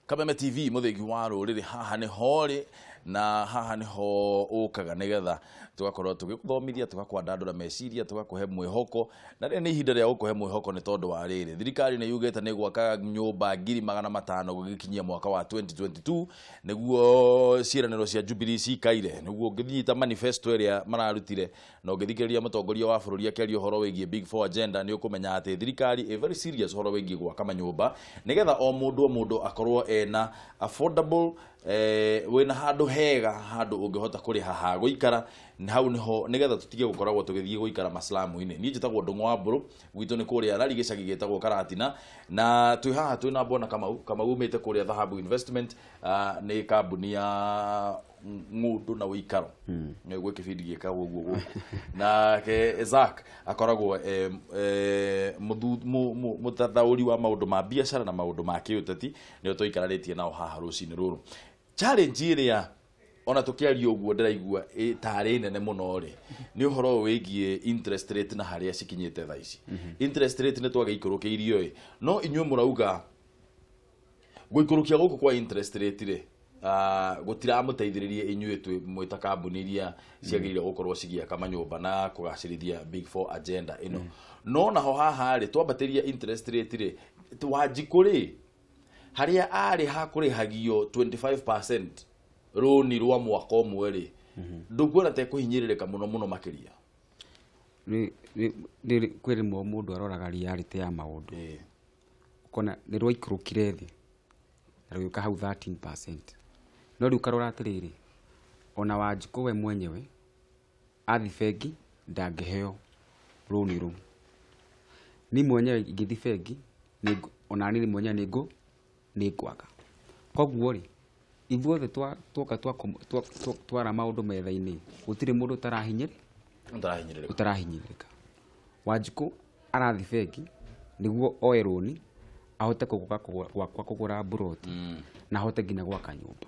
Kameme TV mũthĩgi wa rũrĩrĩ, haha nĩ horĩ na haha nĩho ũkaga nĩgetha tũgakorwo tũgĩgũthomithia, tũgakwandandũra meciria, tũgakũhe mwĩhoko. Na rĩrĩ nĩ ihinda rĩa gũkũhe mwĩhoko nĩ tondũ wa rĩrĩ, thirikari nĩ yugĩte nĩ gwaka nyũmba 500,000 gũgĩkinyia mwaka wa 2022 nĩguo ciĩranĩro cia Jubilee cikaire, nĩguo ũngĩnyita manifesto ĩrĩa mararutire na ũngĩthikĩrĩria mũtongoria wa bũrũri akĩaria ũhoro wĩgiĩ Big Four agenda, nĩ ũkũmenya atĩ thirikari ĩ very serious ũhoro wĩgiĩ gwaka manyũmba nĩgetha o mũndũ akorwo ena affordable, wĩna handũ hega, handũ ũngĩhota kũrĩha ha gũikara. Hau niho nĩgetha tũtige gũkoragwo tũgĩthiĩ gũikara maslamu-inĩ. Niĩ njĩtagwo Ndung'u wa Mbũrũ, gwitũ nĩ kũrĩa Rari gĩcagi gĩtagwo Karatina, na twĩ haha twĩna Bwana Kamau. Kamau umĩte kũrĩa Dhahabu Investment, nĩ kambuni ya ng'ũndũ na ũikaro, gwĩ kĩbindi gĩkagwo ũguo gũkũ. Nake Zack akoragwo mũthathaũri wa maũndũ ma biacara na maũndũ ma kĩũteti, nĩo tũikaranĩtie nao haha rũcinĩ rũrũ. Challenge ĩrĩa ona tũkĩaria ũguo ndĩraigua tarĩ nene mũno rĩ, nĩ ũhoro wĩgiĩ interest rate na harĩa cikinyĩte thaa ici. Interest rate nĩ twagĩikũrũkĩirio ĩ, no inyuĩ mũrauga gũikũrũkia gũkũ kwa interest rate rĩ gũtiramũteithĩrĩria inyuĩ twĩ mwĩta kambuni iria ciagĩrĩire gũkorwo cigĩaka manyũmba na kũgacĩrithia Big Four agenda ĩno. No naho haha rĩ twambatĩria interest rate rĩ, Wanjikũ rĩ harĩa arĩ hakũrĩhagio 25% rũni rwa mwaka ũmwe rĩ, ndũkuona ta ĩkũhinyĩrĩrĩka mũno mũno makĩria? Kwĩ rĩmwe mũndũ aroraga reality ya maũndũ, ũkona nĩ rwaikũrũkire thĩ na rũgĩũka hau 13%, no rĩu ũkarora atĩrĩrĩ, ona Wanjikũ we mwenyewe athi bengi ndangĩheo rũni rũu. Niĩ mwenyewe ingĩthi bengi ona niĩ mwenyewe nĩ ngwaga. Koguo rĩ ithuothe twoka twara maũndũ metha-inĩ, gũtirĩ mũndũ ũtarahinyĩrĩrĩka. Wanjikũ arathi bengi nĩguo oe rũni ahote kũgũra gwakwa kũgũra mburoti na ahote nginya gwaka nyũmba.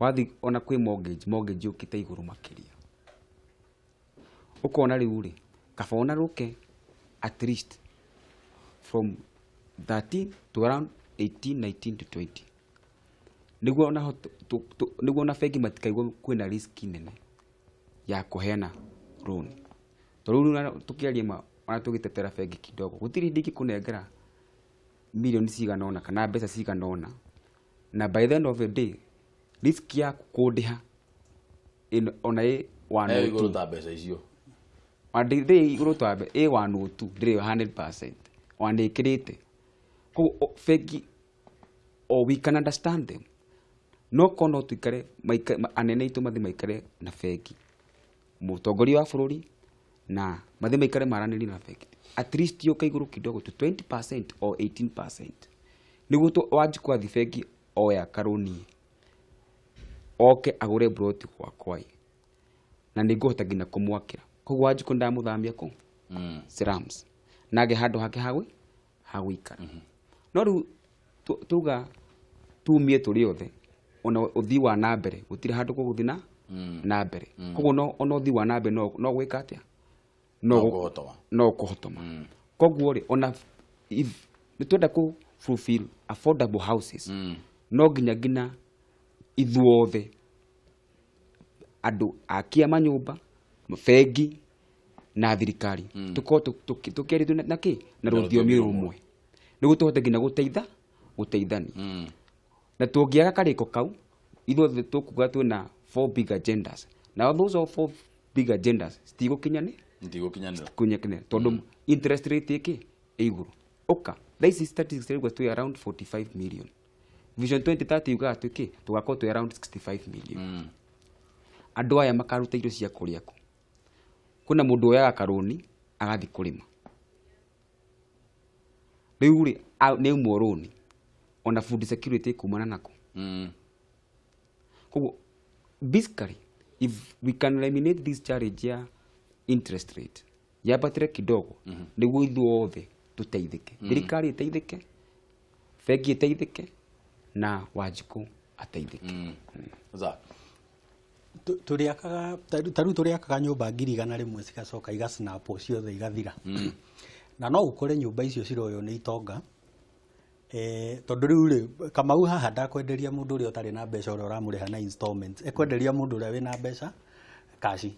Wathi ona kwĩ mortgage yũkĩte igũrũ makĩria. Ũkona rĩu rĩ kaba ona rũke at least from 13 to around 18, 19 to 20. Nĩguo ona bengi matikaigua kwĩna risk nene ya kũheana rũni. Tondũ rĩu tũkĩaria ma ona tũgĩtetera bengi kidogo, gũtirĩ hĩndĩ ingĩkũnengera milioni cigana ũna kana mbeca cigana ũna, na by the end of the day risk yaku kũndĩha ona ĩ one or two. Igũrũ ta mbeca icio. Ndĩrĩ igũrũ ta ĩ 1 or 2, ndĩrĩ 100%. Ona ĩkĩrĩte. Koguo bengi, or we can understand them. No kono tuikare anene aitũ mathi maikare na bengi, mũtongoria wa bũrũri na mathi maikare maranĩrie na bengi, at least yũke igũrũ kidogo to 20% or 18%, nĩguo Wanjikũ athi bengi oya karũni oke agũre broti gwakwa na nĩngũhota nginya kũmwakĩra. Koguo Wanjikũ ndamũthamia kũ slums nage handũ hake ha gũikara. No rĩu tuga tumie tũrĩ othe, ona ũthii wa na mbere gũtirĩ handũ gũgũthiĩ na mbere. Koguo ona ũthii wa na mbere no gwĩka atĩa, No no kũhotoma. Koguo rĩ ona if nĩ twenda kũ fulfill affordable houses no nginya ithuothe andũ akia manyũmba bengi na thirikari tukorwo tukĩarĩtwo na kĩ na rũthiomi rũmwe nĩguo tũhote nginya gũteitha gũteithania. Na tũngĩaga karĩko kau ithuothe tũkuga twĩna 4 big agendas. Now those are 4 big agendas citigũkinyanĩra ndigũkinyanĩra tondũ interest rate ĩkĩ ĩ igũrũ. Ũka thaa ici statistics rĩu twĩ around 45 million. Vision 2030 yugaga twĩkĩ tũgakorwo twĩ around 65 million. Andũ aya makaruta irio cia kũrĩa kũ? Kwĩna mũndũ oyaga karũni agathiĩ kũrĩma. Rĩu rĩ nĩ aumwo rũni ona food security kumana nako. Koguo basically if we can eliminate this challenge ya interest rate yambatĩre kidogo nĩguo ithuothe tũteithĩke. Thirikari ĩteithĩke, bengi ĩteithĩke na Wanjikũ ateithĩke. Tũrĩakaga ta rĩu tũrĩakaga nyũmba 100,000 cigacoka igasnapwo ciothe igathira. Na no ũkore nyũmba icio ciroywo nĩ itonga tondũ rĩu rĩ Kamau haha ndakwenderia mũndũ ũrĩa ũtarĩ na mbeca ũrĩa ũramũrĩha na installments, ekwenderia mũndũ ũrĩa wĩna mbeca kaci.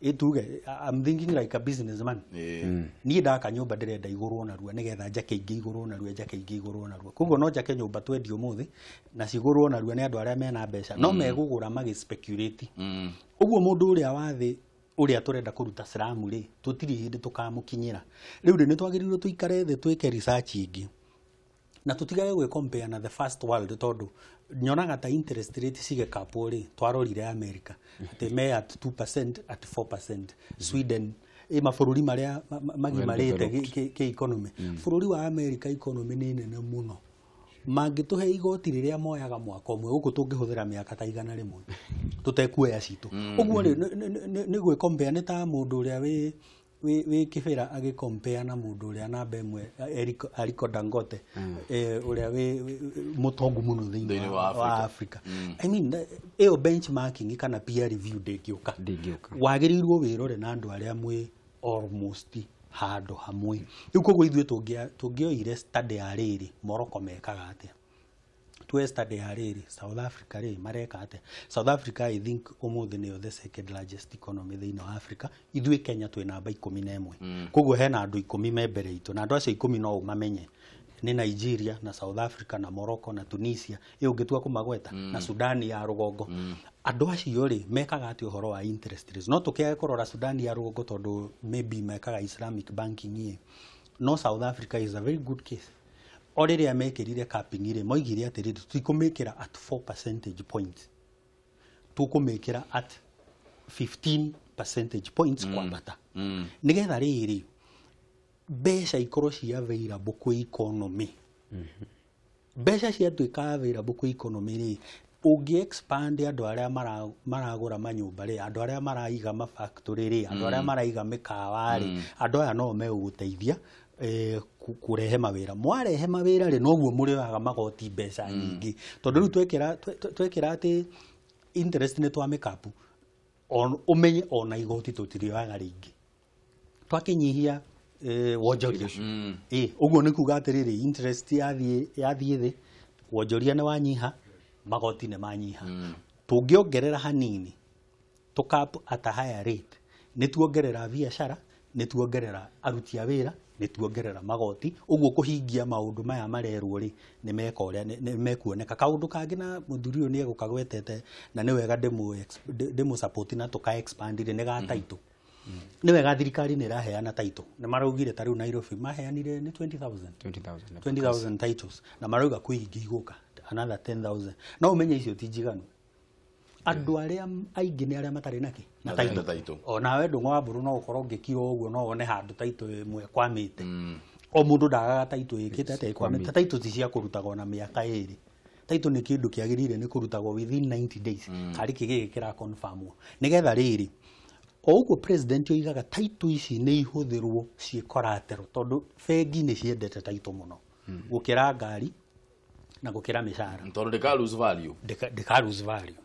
Ituge I'm thinking like a businessman. Niĩ ndaka nyũmba ndĩrenda igũrwo narua nĩgetha njake ingĩ igũrwo narua njake ingĩ igũrwo narua. Koguo no njake nyũmba twendio ũmũthĩ na cigũrwo narua nĩ andũ arĩa mena mbeca no megũgũra magĩ speculate. Ũguo mũndũ ũrĩa wa thĩ ũrĩa tũrenda kũruta slum rĩ tũtirĩ hĩndĩ tũkamũkinyĩra. Rĩu rĩ nĩ twagĩrĩirwo tũikare thĩ twĩke research ĩngĩ na tũtigage gwĩ compare na the first world tondũ nyonaga ta interest rate cigĩkapwo rĩ twarorire America atĩ me at 2% at 4%, Sweden ĩ mabũrũri marĩa magimarĩte kĩ economy. Bũrũri wa America economy nĩ nene mũno, mangĩtũhe igoti rĩrĩa moyaga mwaka ũmwe gũkũ tũngĩhũthĩra mĩaka ta 100 tũtekuoya citũ. Ũguo rĩ nĩ gwĩ compare nĩ ta mũndũ ũrĩa wĩ kĩbĩra agĩ compare na mũndũ ũrĩa namba ĩmwe Aliko Dangote ũrĩa wĩ mũtongu mũno thĩinĩ wa Africa. I mean ĩyo benchmarking kana peer review ndĩngĩũka. Wagĩrĩirwo wĩrore na andũ arĩa mwĩ almost handũ hamwe. Rĩu koguo ithuĩ tũngĩoire study ya rĩrĩ Morocco mekaga atĩa, tuoe study ya rĩrĩ South Africa rĩ mareka atĩa. South Africa I think ũmũthĩ nĩyo the second largest economy thĩinĩ wa Africa. Ithuĩ Kenya twĩ namba 11. Koguo hena andũ 10 me mbere itũ na andũ acio 10 no ũmamenye nĩ Nigeria na South Africa na Morocco na Tunisia ĩ ũngĩtua kũmagweta na Sudan ya rũgongo. Andũ acio rĩ mekaga atĩa ũhoro wa interest rates? No tũkĩage kũrora Sudan ya rũgongo tondũ maybe mekaga Islamic banking ĩ, no South Africa is a very good case. O rĩrĩa mekĩrire capping rĩ moigire atĩrĩrĩ tũtikũmĩkĩra at 4 percentage points, tũkũmĩkĩra at 15 percentage points kwambata nĩgetha rĩrĩ mbeca ikorwo ci available kwĩ economy. Mbeca ciatuĩka available kwĩ economy rĩ ũngĩ expand andũ arĩa maragũra manyũmba rĩ, andũ arĩa maraiga ma factory rĩ, andũ arĩa maraiga mĩkawa rĩ, andũ aya no megũgũteithia kũrehe mawĩra. Mwarehe mawĩra rĩ noguo mũrĩoyaga magoti mbeca nyingĩ tondũ rĩu twekĩra atĩ interest nĩ twamĩkapu ũmenye ona igoti tũtirĩoyaga rĩngĩ twakĩnyihia wonjoria. Ũguo nĩ kuga atĩrĩrĩ interest yathiĩ thĩ, wonjoria nĩ wanyiha, magoti nĩ manyiha. Tũngĩongerera hanini tũkap at a higher rate nĩ tuongerera biacara, nĩ tuongerera aruti a wĩra, nĩ tuongerera magoti. Ũguo kũhingia maũndũ maya marerwo rĩ nĩ meka ũrĩa nĩ mekuoneka. Kaũndũ kangĩ na mũthuri ũyũ nĩ egũkagwetete na nĩ wega ndĩmũ support na tũka expand rĩ nĩ ga title. Nĩ wega thirikari nĩ ĩraheana title. Nĩ maraugire ta rĩu Nairobi maheanire nĩ 20,000 20,000 titles na marauga kwĩ ingĩ igũka another 10,000. No ũmenye icio ti njiganu. Andũ arĩa aingĩ nĩ arĩa matarĩ nakĩ na title. Onawe Ndung'u wa Mburu no ũkorwo ũngĩkira ũguo no wone handũ title ĩmwe kwamĩte. O mũndũ ndagaga title ĩkĩte atĩa ĩkwamĩte. Title ti cia kũrutagwo na mĩaka ĩrĩ. Title nĩ kĩndũ kĩagĩrĩire nĩ kũrutagwo within 90 days. Karĩ kĩ gĩkĩ kĩra confirmwo nĩgetha rĩrĩ o ũguo president oigaga title ici nĩ ihũthĩrwo ciĩ collateral tondũ bengi nĩ ciendete title mũno gũkĩra ngari na gũkĩra mĩcara tondũ ndĩka lose value. Ndĩka lose value.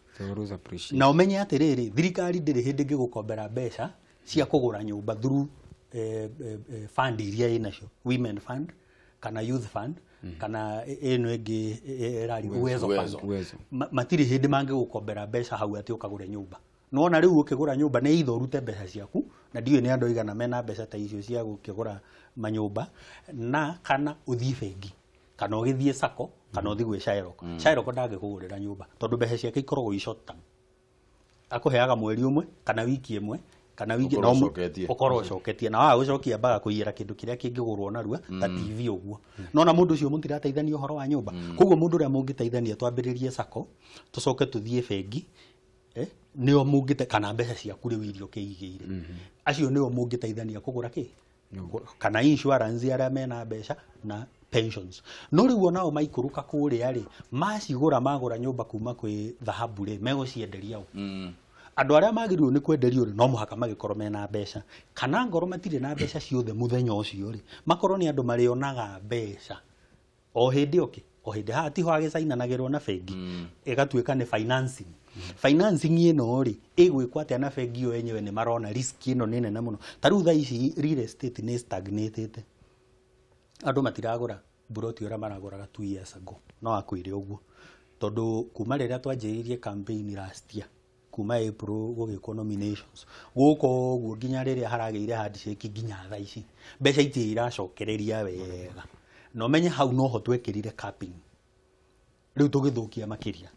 Na ũmenye atĩrĩrĩ thirikari ndĩrĩ hĩndĩ ĩngĩgũkombera mbeca cia kũgũra nyũmba through fund iria ĩnacio, women fund kana youth fund kana ĩno ĩngĩ ĩrari Uwezo Fund, matirĩ hĩndĩ mangĩgũkombera mbeca hau atĩ ũkagũre nyũmba. Nona rĩu ũkĩgũra nyũmba nĩ itho ũrute mbeca ciaku, na ndiũĩ nĩ andũ aigana mena mbeca ta icio cia gũkĩgũra manyũmba, na kana ũthiĩ bengi kana ũgĩthiĩ sacco kana ũthiĩ gwĩ Shairoko. Shairoko ndangĩkũgũrĩra nyũmba tondũ mbeca ciake ikoragwo i short term, akũheaga mweri ũmwe kana wiki ĩmwe kana wiki na ũkorwo ũcoketie, na waga gũcokia mbaga kũiyĩra kĩndũ kĩrĩa kĩngĩgũrwo narua ta TV ũguo. Nona mũndũ ũcio mũtirateithania ũhoro wa nyũmba. Koguo mũndũ ũrĩa mũngĩteithania twambĩrĩrie sacco tũcoke tũthiĩ bengi, nĩo mũngĩte kana mbeca ciaku rĩu iria ũkĩigĩire, acio nĩo mũngĩteithania kũgũra kĩ kana insurance arĩa mena mbeca na pensions. No rĩu onao maikũrũka kũrĩa rĩ, macigũra magũra nyũmba kuma kwĩ thahabu rĩ, megũcienderia ũ? Andũ arĩa magĩrĩirwo nĩ kwenderio rĩ, no mũhaka magĩkorwo mena mbeca, kana ngorwo matirĩ na mbeca ciothe mũthenya ũcio rĩ, makorwo nĩ andũ marĩonaga mbeca o hĩndĩ oke o hĩndĩ. Haha tiho agĩcainanagĩrwo na bengi ĩgatuĩka nĩ financing. Financing ĩno rĩ ĩgwĩkwo atĩa na bengi ĩyo yenyewe nĩ marona risk ĩno nĩ nene mũno. Ta rĩu thaa ici real estate nĩ stagnatĩte, andũ matiragũra mburoti ũrĩa maragũraga 2 years ago. No akwĩre ũguo tondũ kuma rĩrĩa twanjĩrĩirie campaign last year, kuma April gũgĩkwo nominations gũkũ ũguo nginya rĩrĩa haragĩire handshake nginya thaa ici mbeca itirĩ iracokereria wega. Na ũmenye hau noho twekĩrire capping rĩu tũgĩthũkia makĩria.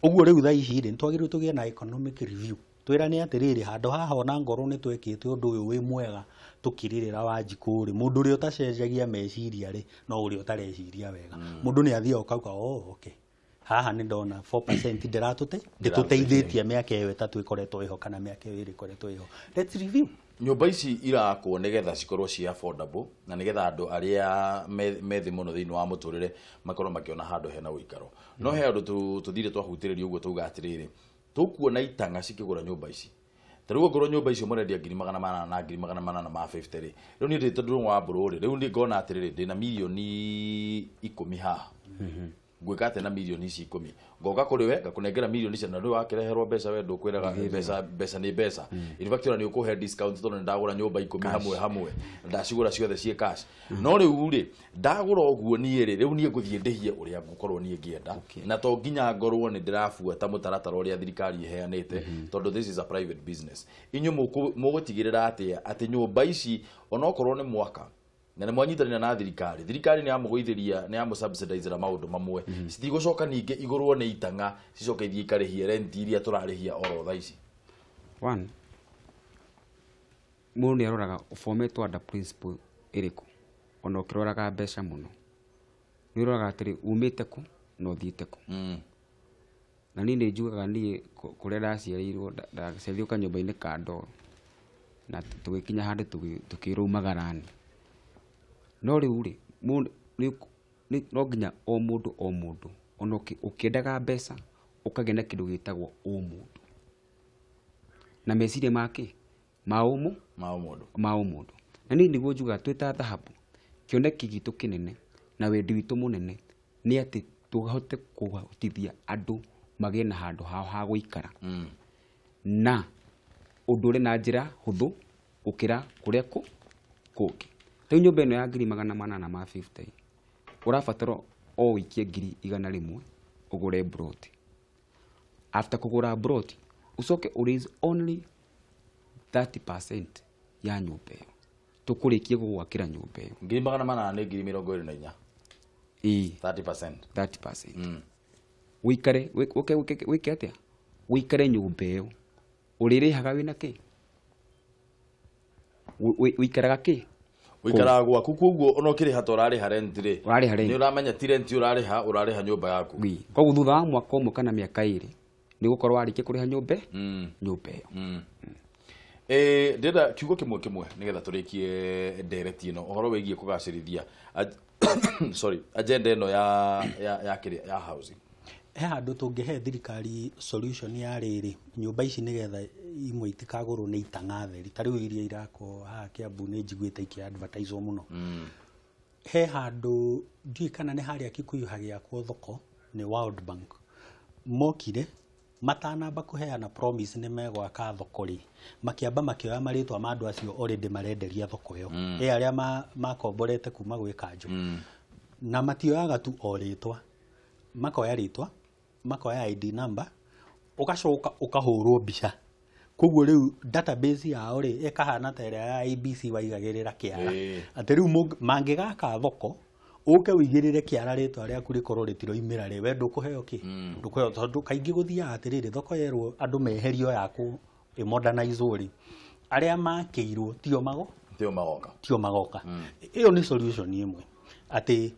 Ũguo rĩu thaa ici rĩ, nĩtwagĩrĩirwo tũgĩe na economic review, twĩrane atĩrĩrĩ, handũ haha ona ngorwo nĩ twekĩte ũndũ ũyũ wĩ mwega tũkĩrĩrĩra Wanjikũ rĩ, mũndũ ũrĩa ũtacenjagia meciria rĩ, no ũrĩa ũtareciria wega. Mũndũ nĩ athiaga ũkauga oh okay, haha nĩ ndona 4% ndĩratũte ndĩtũteithĩtie mĩaka ĩyo ĩtatũ ĩkoretwo ĩho kana mĩaka ĩyo ĩrĩ ĩkoretwo ĩho, let's review. Nyũmba ici irakwo nĩgetha cikorwo ci affordable na nĩgetha andũ arĩa me thĩ mũno thĩinĩ wa mũtũrĩre makorwo makĩona handũ hena ũikaro. No he andũ tũthire twahutĩrĩria ũguo tauga atĩrĩrĩ, tũkuona itang'a cikĩgũra nyũmba ici. Ta rĩu ongorwo nyũmba icio mũrendia 800 na 850 rĩ, rĩu niĩ ndĩ tondũ wa mbũrũ rĩ, rĩu niĩ ngona atĩrĩrĩ, ndĩna mirioni 10 haha, ngwĩka atĩa na mirioni ici 10? Ngoka kũrĩ we ngakũnengera mirioni icio, na rĩu wakĩreherwo mbeca we ndũkwĩraga mbeca nĩ mbeca. In fact ona nĩ ũkũhe discount tondũ nĩ ndagũra nyũmba 10 hamwe hamwe, ndacigũra ciothe ciĩ cash. No rĩu rĩ, ndagũra ũguo niĩ rĩ, rĩu niĩ ngũthiĩ ndĩhie ũrĩa ngũkorwo niĩ ngĩenda, na to nginya ngorwo nĩ ndĩrabuata mũtaratara ũrĩa thirikari ĩheanĩte, tondũ this is a private business. Inyuĩ mũgũtigĩrĩra atĩa atĩ nyũmba ici onokorwo nĩ mwaka na nĩ mwanyitanĩra na thirikari, thirikari nĩ yamũgũithĩria, nĩ yamũsubsidizera maũndũ mamwe, citigũcoka ningĩ igũrwo nĩ itang'a cicoke ithiĩ ikarĩhie rent iria tũrarĩhia oro thaa ici. One, mũndũ nĩ aroraga ũbometwo under principle ĩrĩkũ, ona ũkĩroraga mbeca mũno nĩ ũroraga atĩrĩ umĩte kũ na ũthiĩte kũ. Na niĩ nĩ njugaga niĩ kũrĩa ndaciarĩirwo, ndaciarĩirwo kanyũmba-inĩ ka ndoro, na tũgĩkinya handũ tũkĩrwo umagarani. No rĩu rĩ, no nginya o mũndũ ona ũkĩendaga mbeca ũkagĩa na kĩndũ gĩtagwo ũmũndũ na meciria make ma ũmũndũ. Na niĩ nĩguo njugaga twĩ ta thahabu, kĩoneki gitũ kĩnene na wendi witũ mũnene nĩ atĩ tũhote kũhotithia andũ magĩe na handũ hao ha gũikara na ũndũ ũrĩ na njĩra hũthũ gũkĩra kũrĩa kũngĩ. Rĩu nyũmba ĩno ya 850 ũrabatara o ũikie 100,000 ũgũre broti. After kũgũra broti ũcoke ũraise only 30% ya nyũmba ĩyo, tũkũrĩkie gũgwakĩra nyũmba ĩyo. 800 nĩ 24,000. Ĩĩ, 30%. 30%. Wĩikare wĩke atĩa? Wĩikare nyũmba ĩyo ũrĩrĩhaga wĩna kĩ? Wĩikaraga kĩ? Wĩikaraga gwaku, koguo ona ũkĩrĩha ta ũrarĩha rent rĩ, nĩ ũramenya ti rent ũrarĩha, ũrarĩha nyũmba yaku. Koguo thutha wa mwaka ũmwe kana mĩaka 2 nĩ ũgũkorwo warĩkia kũrĩha nyũmba ĩyo. Ndĩrenda kiugo kĩmwe kĩmwe nĩgetha tũrĩkie ndereti ĩno ũhoro wĩgiĩ kũgacĩrithia sorry, agenda ĩno ya housing. He handũ tũngĩhe thirikari solution ya rĩrĩ, nyũmba ici nĩgetha imwe itikagũrwo nĩ itang'a theri, ta rĩu iria irakwo haha Kiambu nĩ njiguĩte ikĩ-advertise mũno. He handũ ndiũĩ kana nĩ harĩa Kikuyu hagĩakwo thoko nĩ World Bank, mokire Matanamba kũheana promise nĩ megwaka thoko rĩ, makĩamba makĩoya marĩtwa ma andũ acio already marenderia thoko ĩyo. Ĩ arĩa makomborete kuma gwĩ kanjũ. Na matioyaga tu o rĩtwa, makoya rĩtwa, makoya ID number, ũgacoka ũkahũrwo mbica. Koguo rĩu database yao rĩ ĩkahana ta ĩrĩa ya ABC waigagĩrĩra kĩara. Atĩ rĩu mangĩgaka thoko ũke ũigĩrĩre kĩara rĩtwa rĩaku rĩkorwo rĩtiroimĩra rĩ, we ndũkũheo kĩ? Ndũkũheo, tondũ kaingĩ gũthiaga atĩrĩrĩ, thoko yerwo andũ meherio ya kũ modernize rĩ, arĩa makĩirwo tio magoka. Tio magoka. Ĩyo nĩ solution ĩmwe, atĩ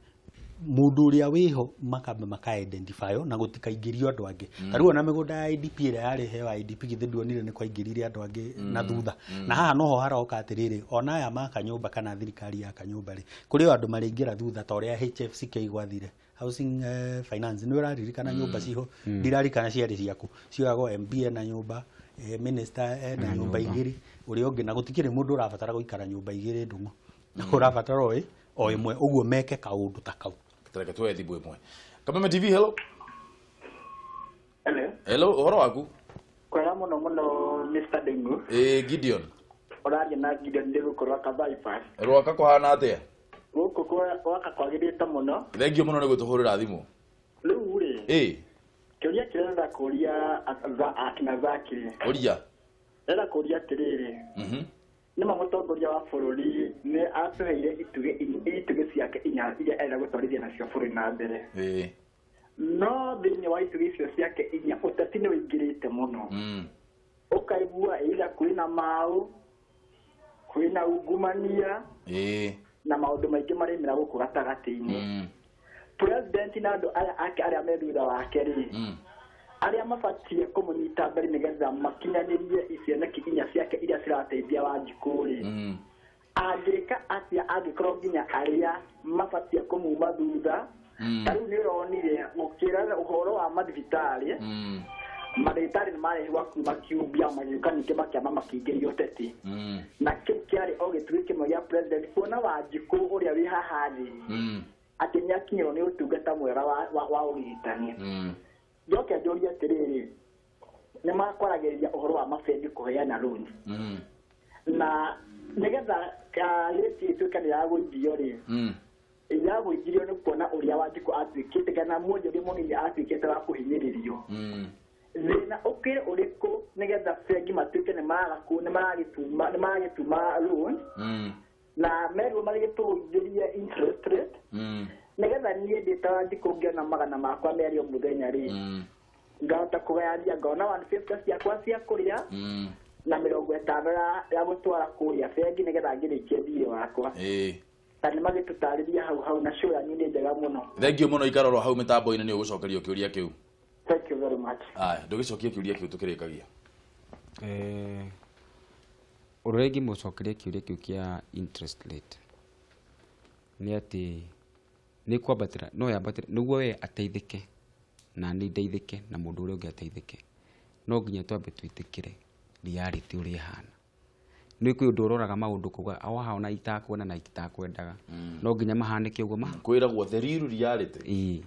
mũndũ ũrĩa wĩho makamba maka identify na gũtikaingĩrio andũ angĩ. Ta rĩu ona mĩgũnda ya IDP ĩrĩa yarĩ heo IDP githĩ nduonire nĩ kwaingĩrire andũ angĩ na thutha. Na haha noho haroka atĩrĩrĩ, ona aya maka nyũmba kana thirikari yaka nyũmba rĩ, kũrĩ o andũ marĩingĩra thutha ta ũrĩa HFCK gwathire. Housing Finance nĩ ũraririkana nyũmba ciho, ndirarikana ciarĩ ciaku, cioyagwo MP na nyũmba, minister na nyũmba igĩrĩ, ũrĩa ũngĩ, na gũtikĩrĩ mũndũ ũrabatara gũikara nyũmba igĩrĩ ndũng'ũ. Ũrabatara o ĩmwe, ũguo meke kaũndũ ta kau. Tareke tuoe thimũ ĩmwe. Kameme TV, hello. Hello. Hello, ũhoro waku? Kwega mũno mũno Mr. Dengu. Gideon. Ũraria na Gideon ndĩ gũkũ Rwaka bypass. Rwaka kũhana atĩa? Gũkũ Rwaka kwagĩrĩte mũno. Thengio mũno nĩ gũtũhũrĩra thimũ. Rĩu rĩ. Kĩũria kĩrĩa ndĩrenda kũũria akina Zaki. Ũria. Ndĩrenda kũũria atĩrĩrĩ. Nĩ mũtongoria wa bũrũri nĩ atũheire itugĩ ciake inya iria arenda gũtwarithia nacio bũrũri na mbere. No thĩinĩ wa itugĩ icio ciake inya ũteti nĩ ũingĩrĩte mũno. Ũkaigua either kwĩna mau, kwĩna ungumania, na maũndũ maingĩ marĩmĩra gũkũ gatagatĩ-inĩ. President na andũ aya ake arĩa me thutha wake rĩ, arĩa mabatiĩ kũmũnyita mbere nĩgetha makinyanĩrie icioneki inya ciake iria cirateithia Wanjikũ rĩ, angĩka atĩa angĩkorwo nginya arĩa mabatiĩ kũmuma thutha? Ta rĩu nĩ ũronire gũkĩra ũhoro wa mathibitarĩ, mandagĩtarĩ nĩ marehirwo kuma kiumbia magĩũka ningĩ makĩamba makĩingĩria ũteti. Na kĩu kĩarĩ o gĩtugĩ kĩmwe gĩa president kuona Wanjikũ ũrĩa wĩ haha thĩ atĩ nĩ akinyĩrwo nĩ ũtungata mwega wa ũrigitani. Njoke njũrie atĩrĩrĩ, nĩ makwaragĩrĩria ũhoro wa mabengi kũheana loan. Na nĩgetha rĩti ĩtuĩke nĩ yagũithio rĩ, yagũithirio nĩ kuona ũrĩa Wanjikũ atuĩkĩte kana mwonjoria mũnini atuĩkĩte wa kũhinyĩrĩrio. Thĩna ũkĩrĩ ũrĩkũ nĩgetha bengi matuĩke nĩ maragĩtuma loan na merwo marĩgĩtũgũithĩrie interest rate, nĩgetha niĩ ndĩ ta Wanjikũ ngĩona magana makwa merĩ o mũthenya rĩ, ngahota kũgayania ngona 150 ciakwa cia kũrĩa na 50 ya gũtwara kũrĩa bengi nĩgetha ngĩrĩkie thiirĩ wakwa. Ta nĩ magĩtũtarĩria hau hau, na show yanyu nĩ njega mũno. Thengio mũno, ikara oro hau mĩtambo-inĩ nĩ ũgũcokerio kĩũria kĩu. Thank you very much. Aya, ndũgĩcokie kĩũria kĩu tũkĩrĩkagia. Ũrĩa ingĩmũcokeria kĩũria kĩu kĩa interest rate nĩ atĩ nĩ kwambatĩra, no yambatĩre nĩguo we ateithĩke na niĩ ndeithĩke na mũndũ ũrĩa ũngĩ ateithĩke, no nginya twambe twĩtĩkĩre reality ũrĩa ĩhana. Nĩ kwĩ ũndũ ũroraga maũndũ kuga haha ona itakuona na itakwendaga, no nginya mahanĩke ũguo ma kwĩragwo the real reality. Ĩĩ.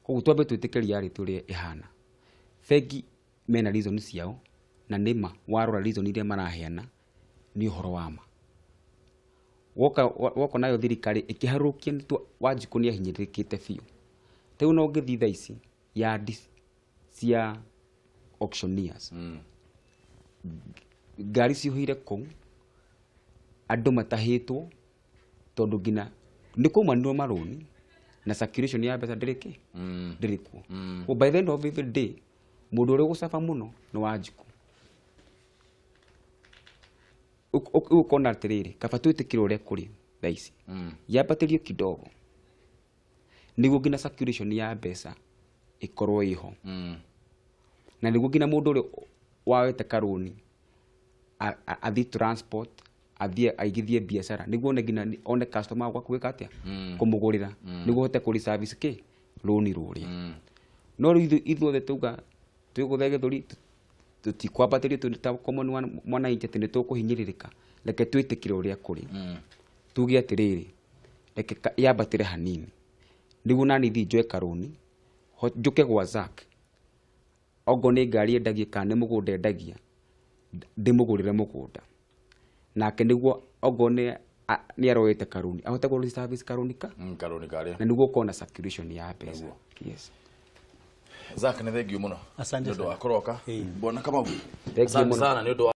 Koguo twambe twĩtĩkĩre reality ũrĩa ĩhana. Bengi mena reason ciao, na nĩma warora reason iria maraheana nĩ ũhoro wa ma. Woka nayo thirikari ĩkĩharũkia nĩ Wanjikũ nĩ ahinyĩrĩrĩkĩte biũ. Rĩu no ũngĩthiĩ thaa ici yandi cia auctioneers, ngari ciũhĩire kũu, andũ matahĩtwo tondũ nginya nĩ kwaumanirwo marũni na circulation ya mbeca ndĩrĩ kĩ? Ndĩrĩ kuo. By the end of the day mũndũ ũrĩa ũgũcaba mũno nĩ Wanjikũ. Ũkona atĩrĩrĩ, kaba twĩtĩkĩre ũrĩa kũrĩ thaa ici, yambatĩrio kidogo nĩguo nginya circulation ya mbeca ĩkorwo ĩho, na nĩguo nginya mũndũ ũrĩa wawete karũni athiĩ transport, athiĩ aigithie biacara nĩguo one nginya one customer gwa gwĩka atĩa, kũmũgũrĩra nĩguo hote kũri service kĩ rũni rũrĩa. No rĩu ithuothe tuga twĩgũthe gĩthũri tũtikwambatĩrio tondũ ta common mwananchi atĩ nĩ tũkũhinyĩrĩrĩka, reke twĩtĩkĩre ũrĩa kũrĩ. Tuge atĩrĩrĩ, reke yambatĩre hanini nĩguo nani thiĩ njoe karũni, njũke gwa Zack Ogo nĩ ngari endagia kana nĩ mũgũnda endagia, ndĩmũgũrĩre mũgũnda. Nake nĩguo ogo nĩ aroete karũni, ahote kũ service karũni ka karũni karĩa, na nĩguo ũkorwo na circulation ya mbeca. Yes. Zack, nĩ thengiũ mũno Asante nĩ ũndũ wa sana. kũroka. Bwana Kamau, Thengiũ asante mũno. sana nĩ ũndũ wa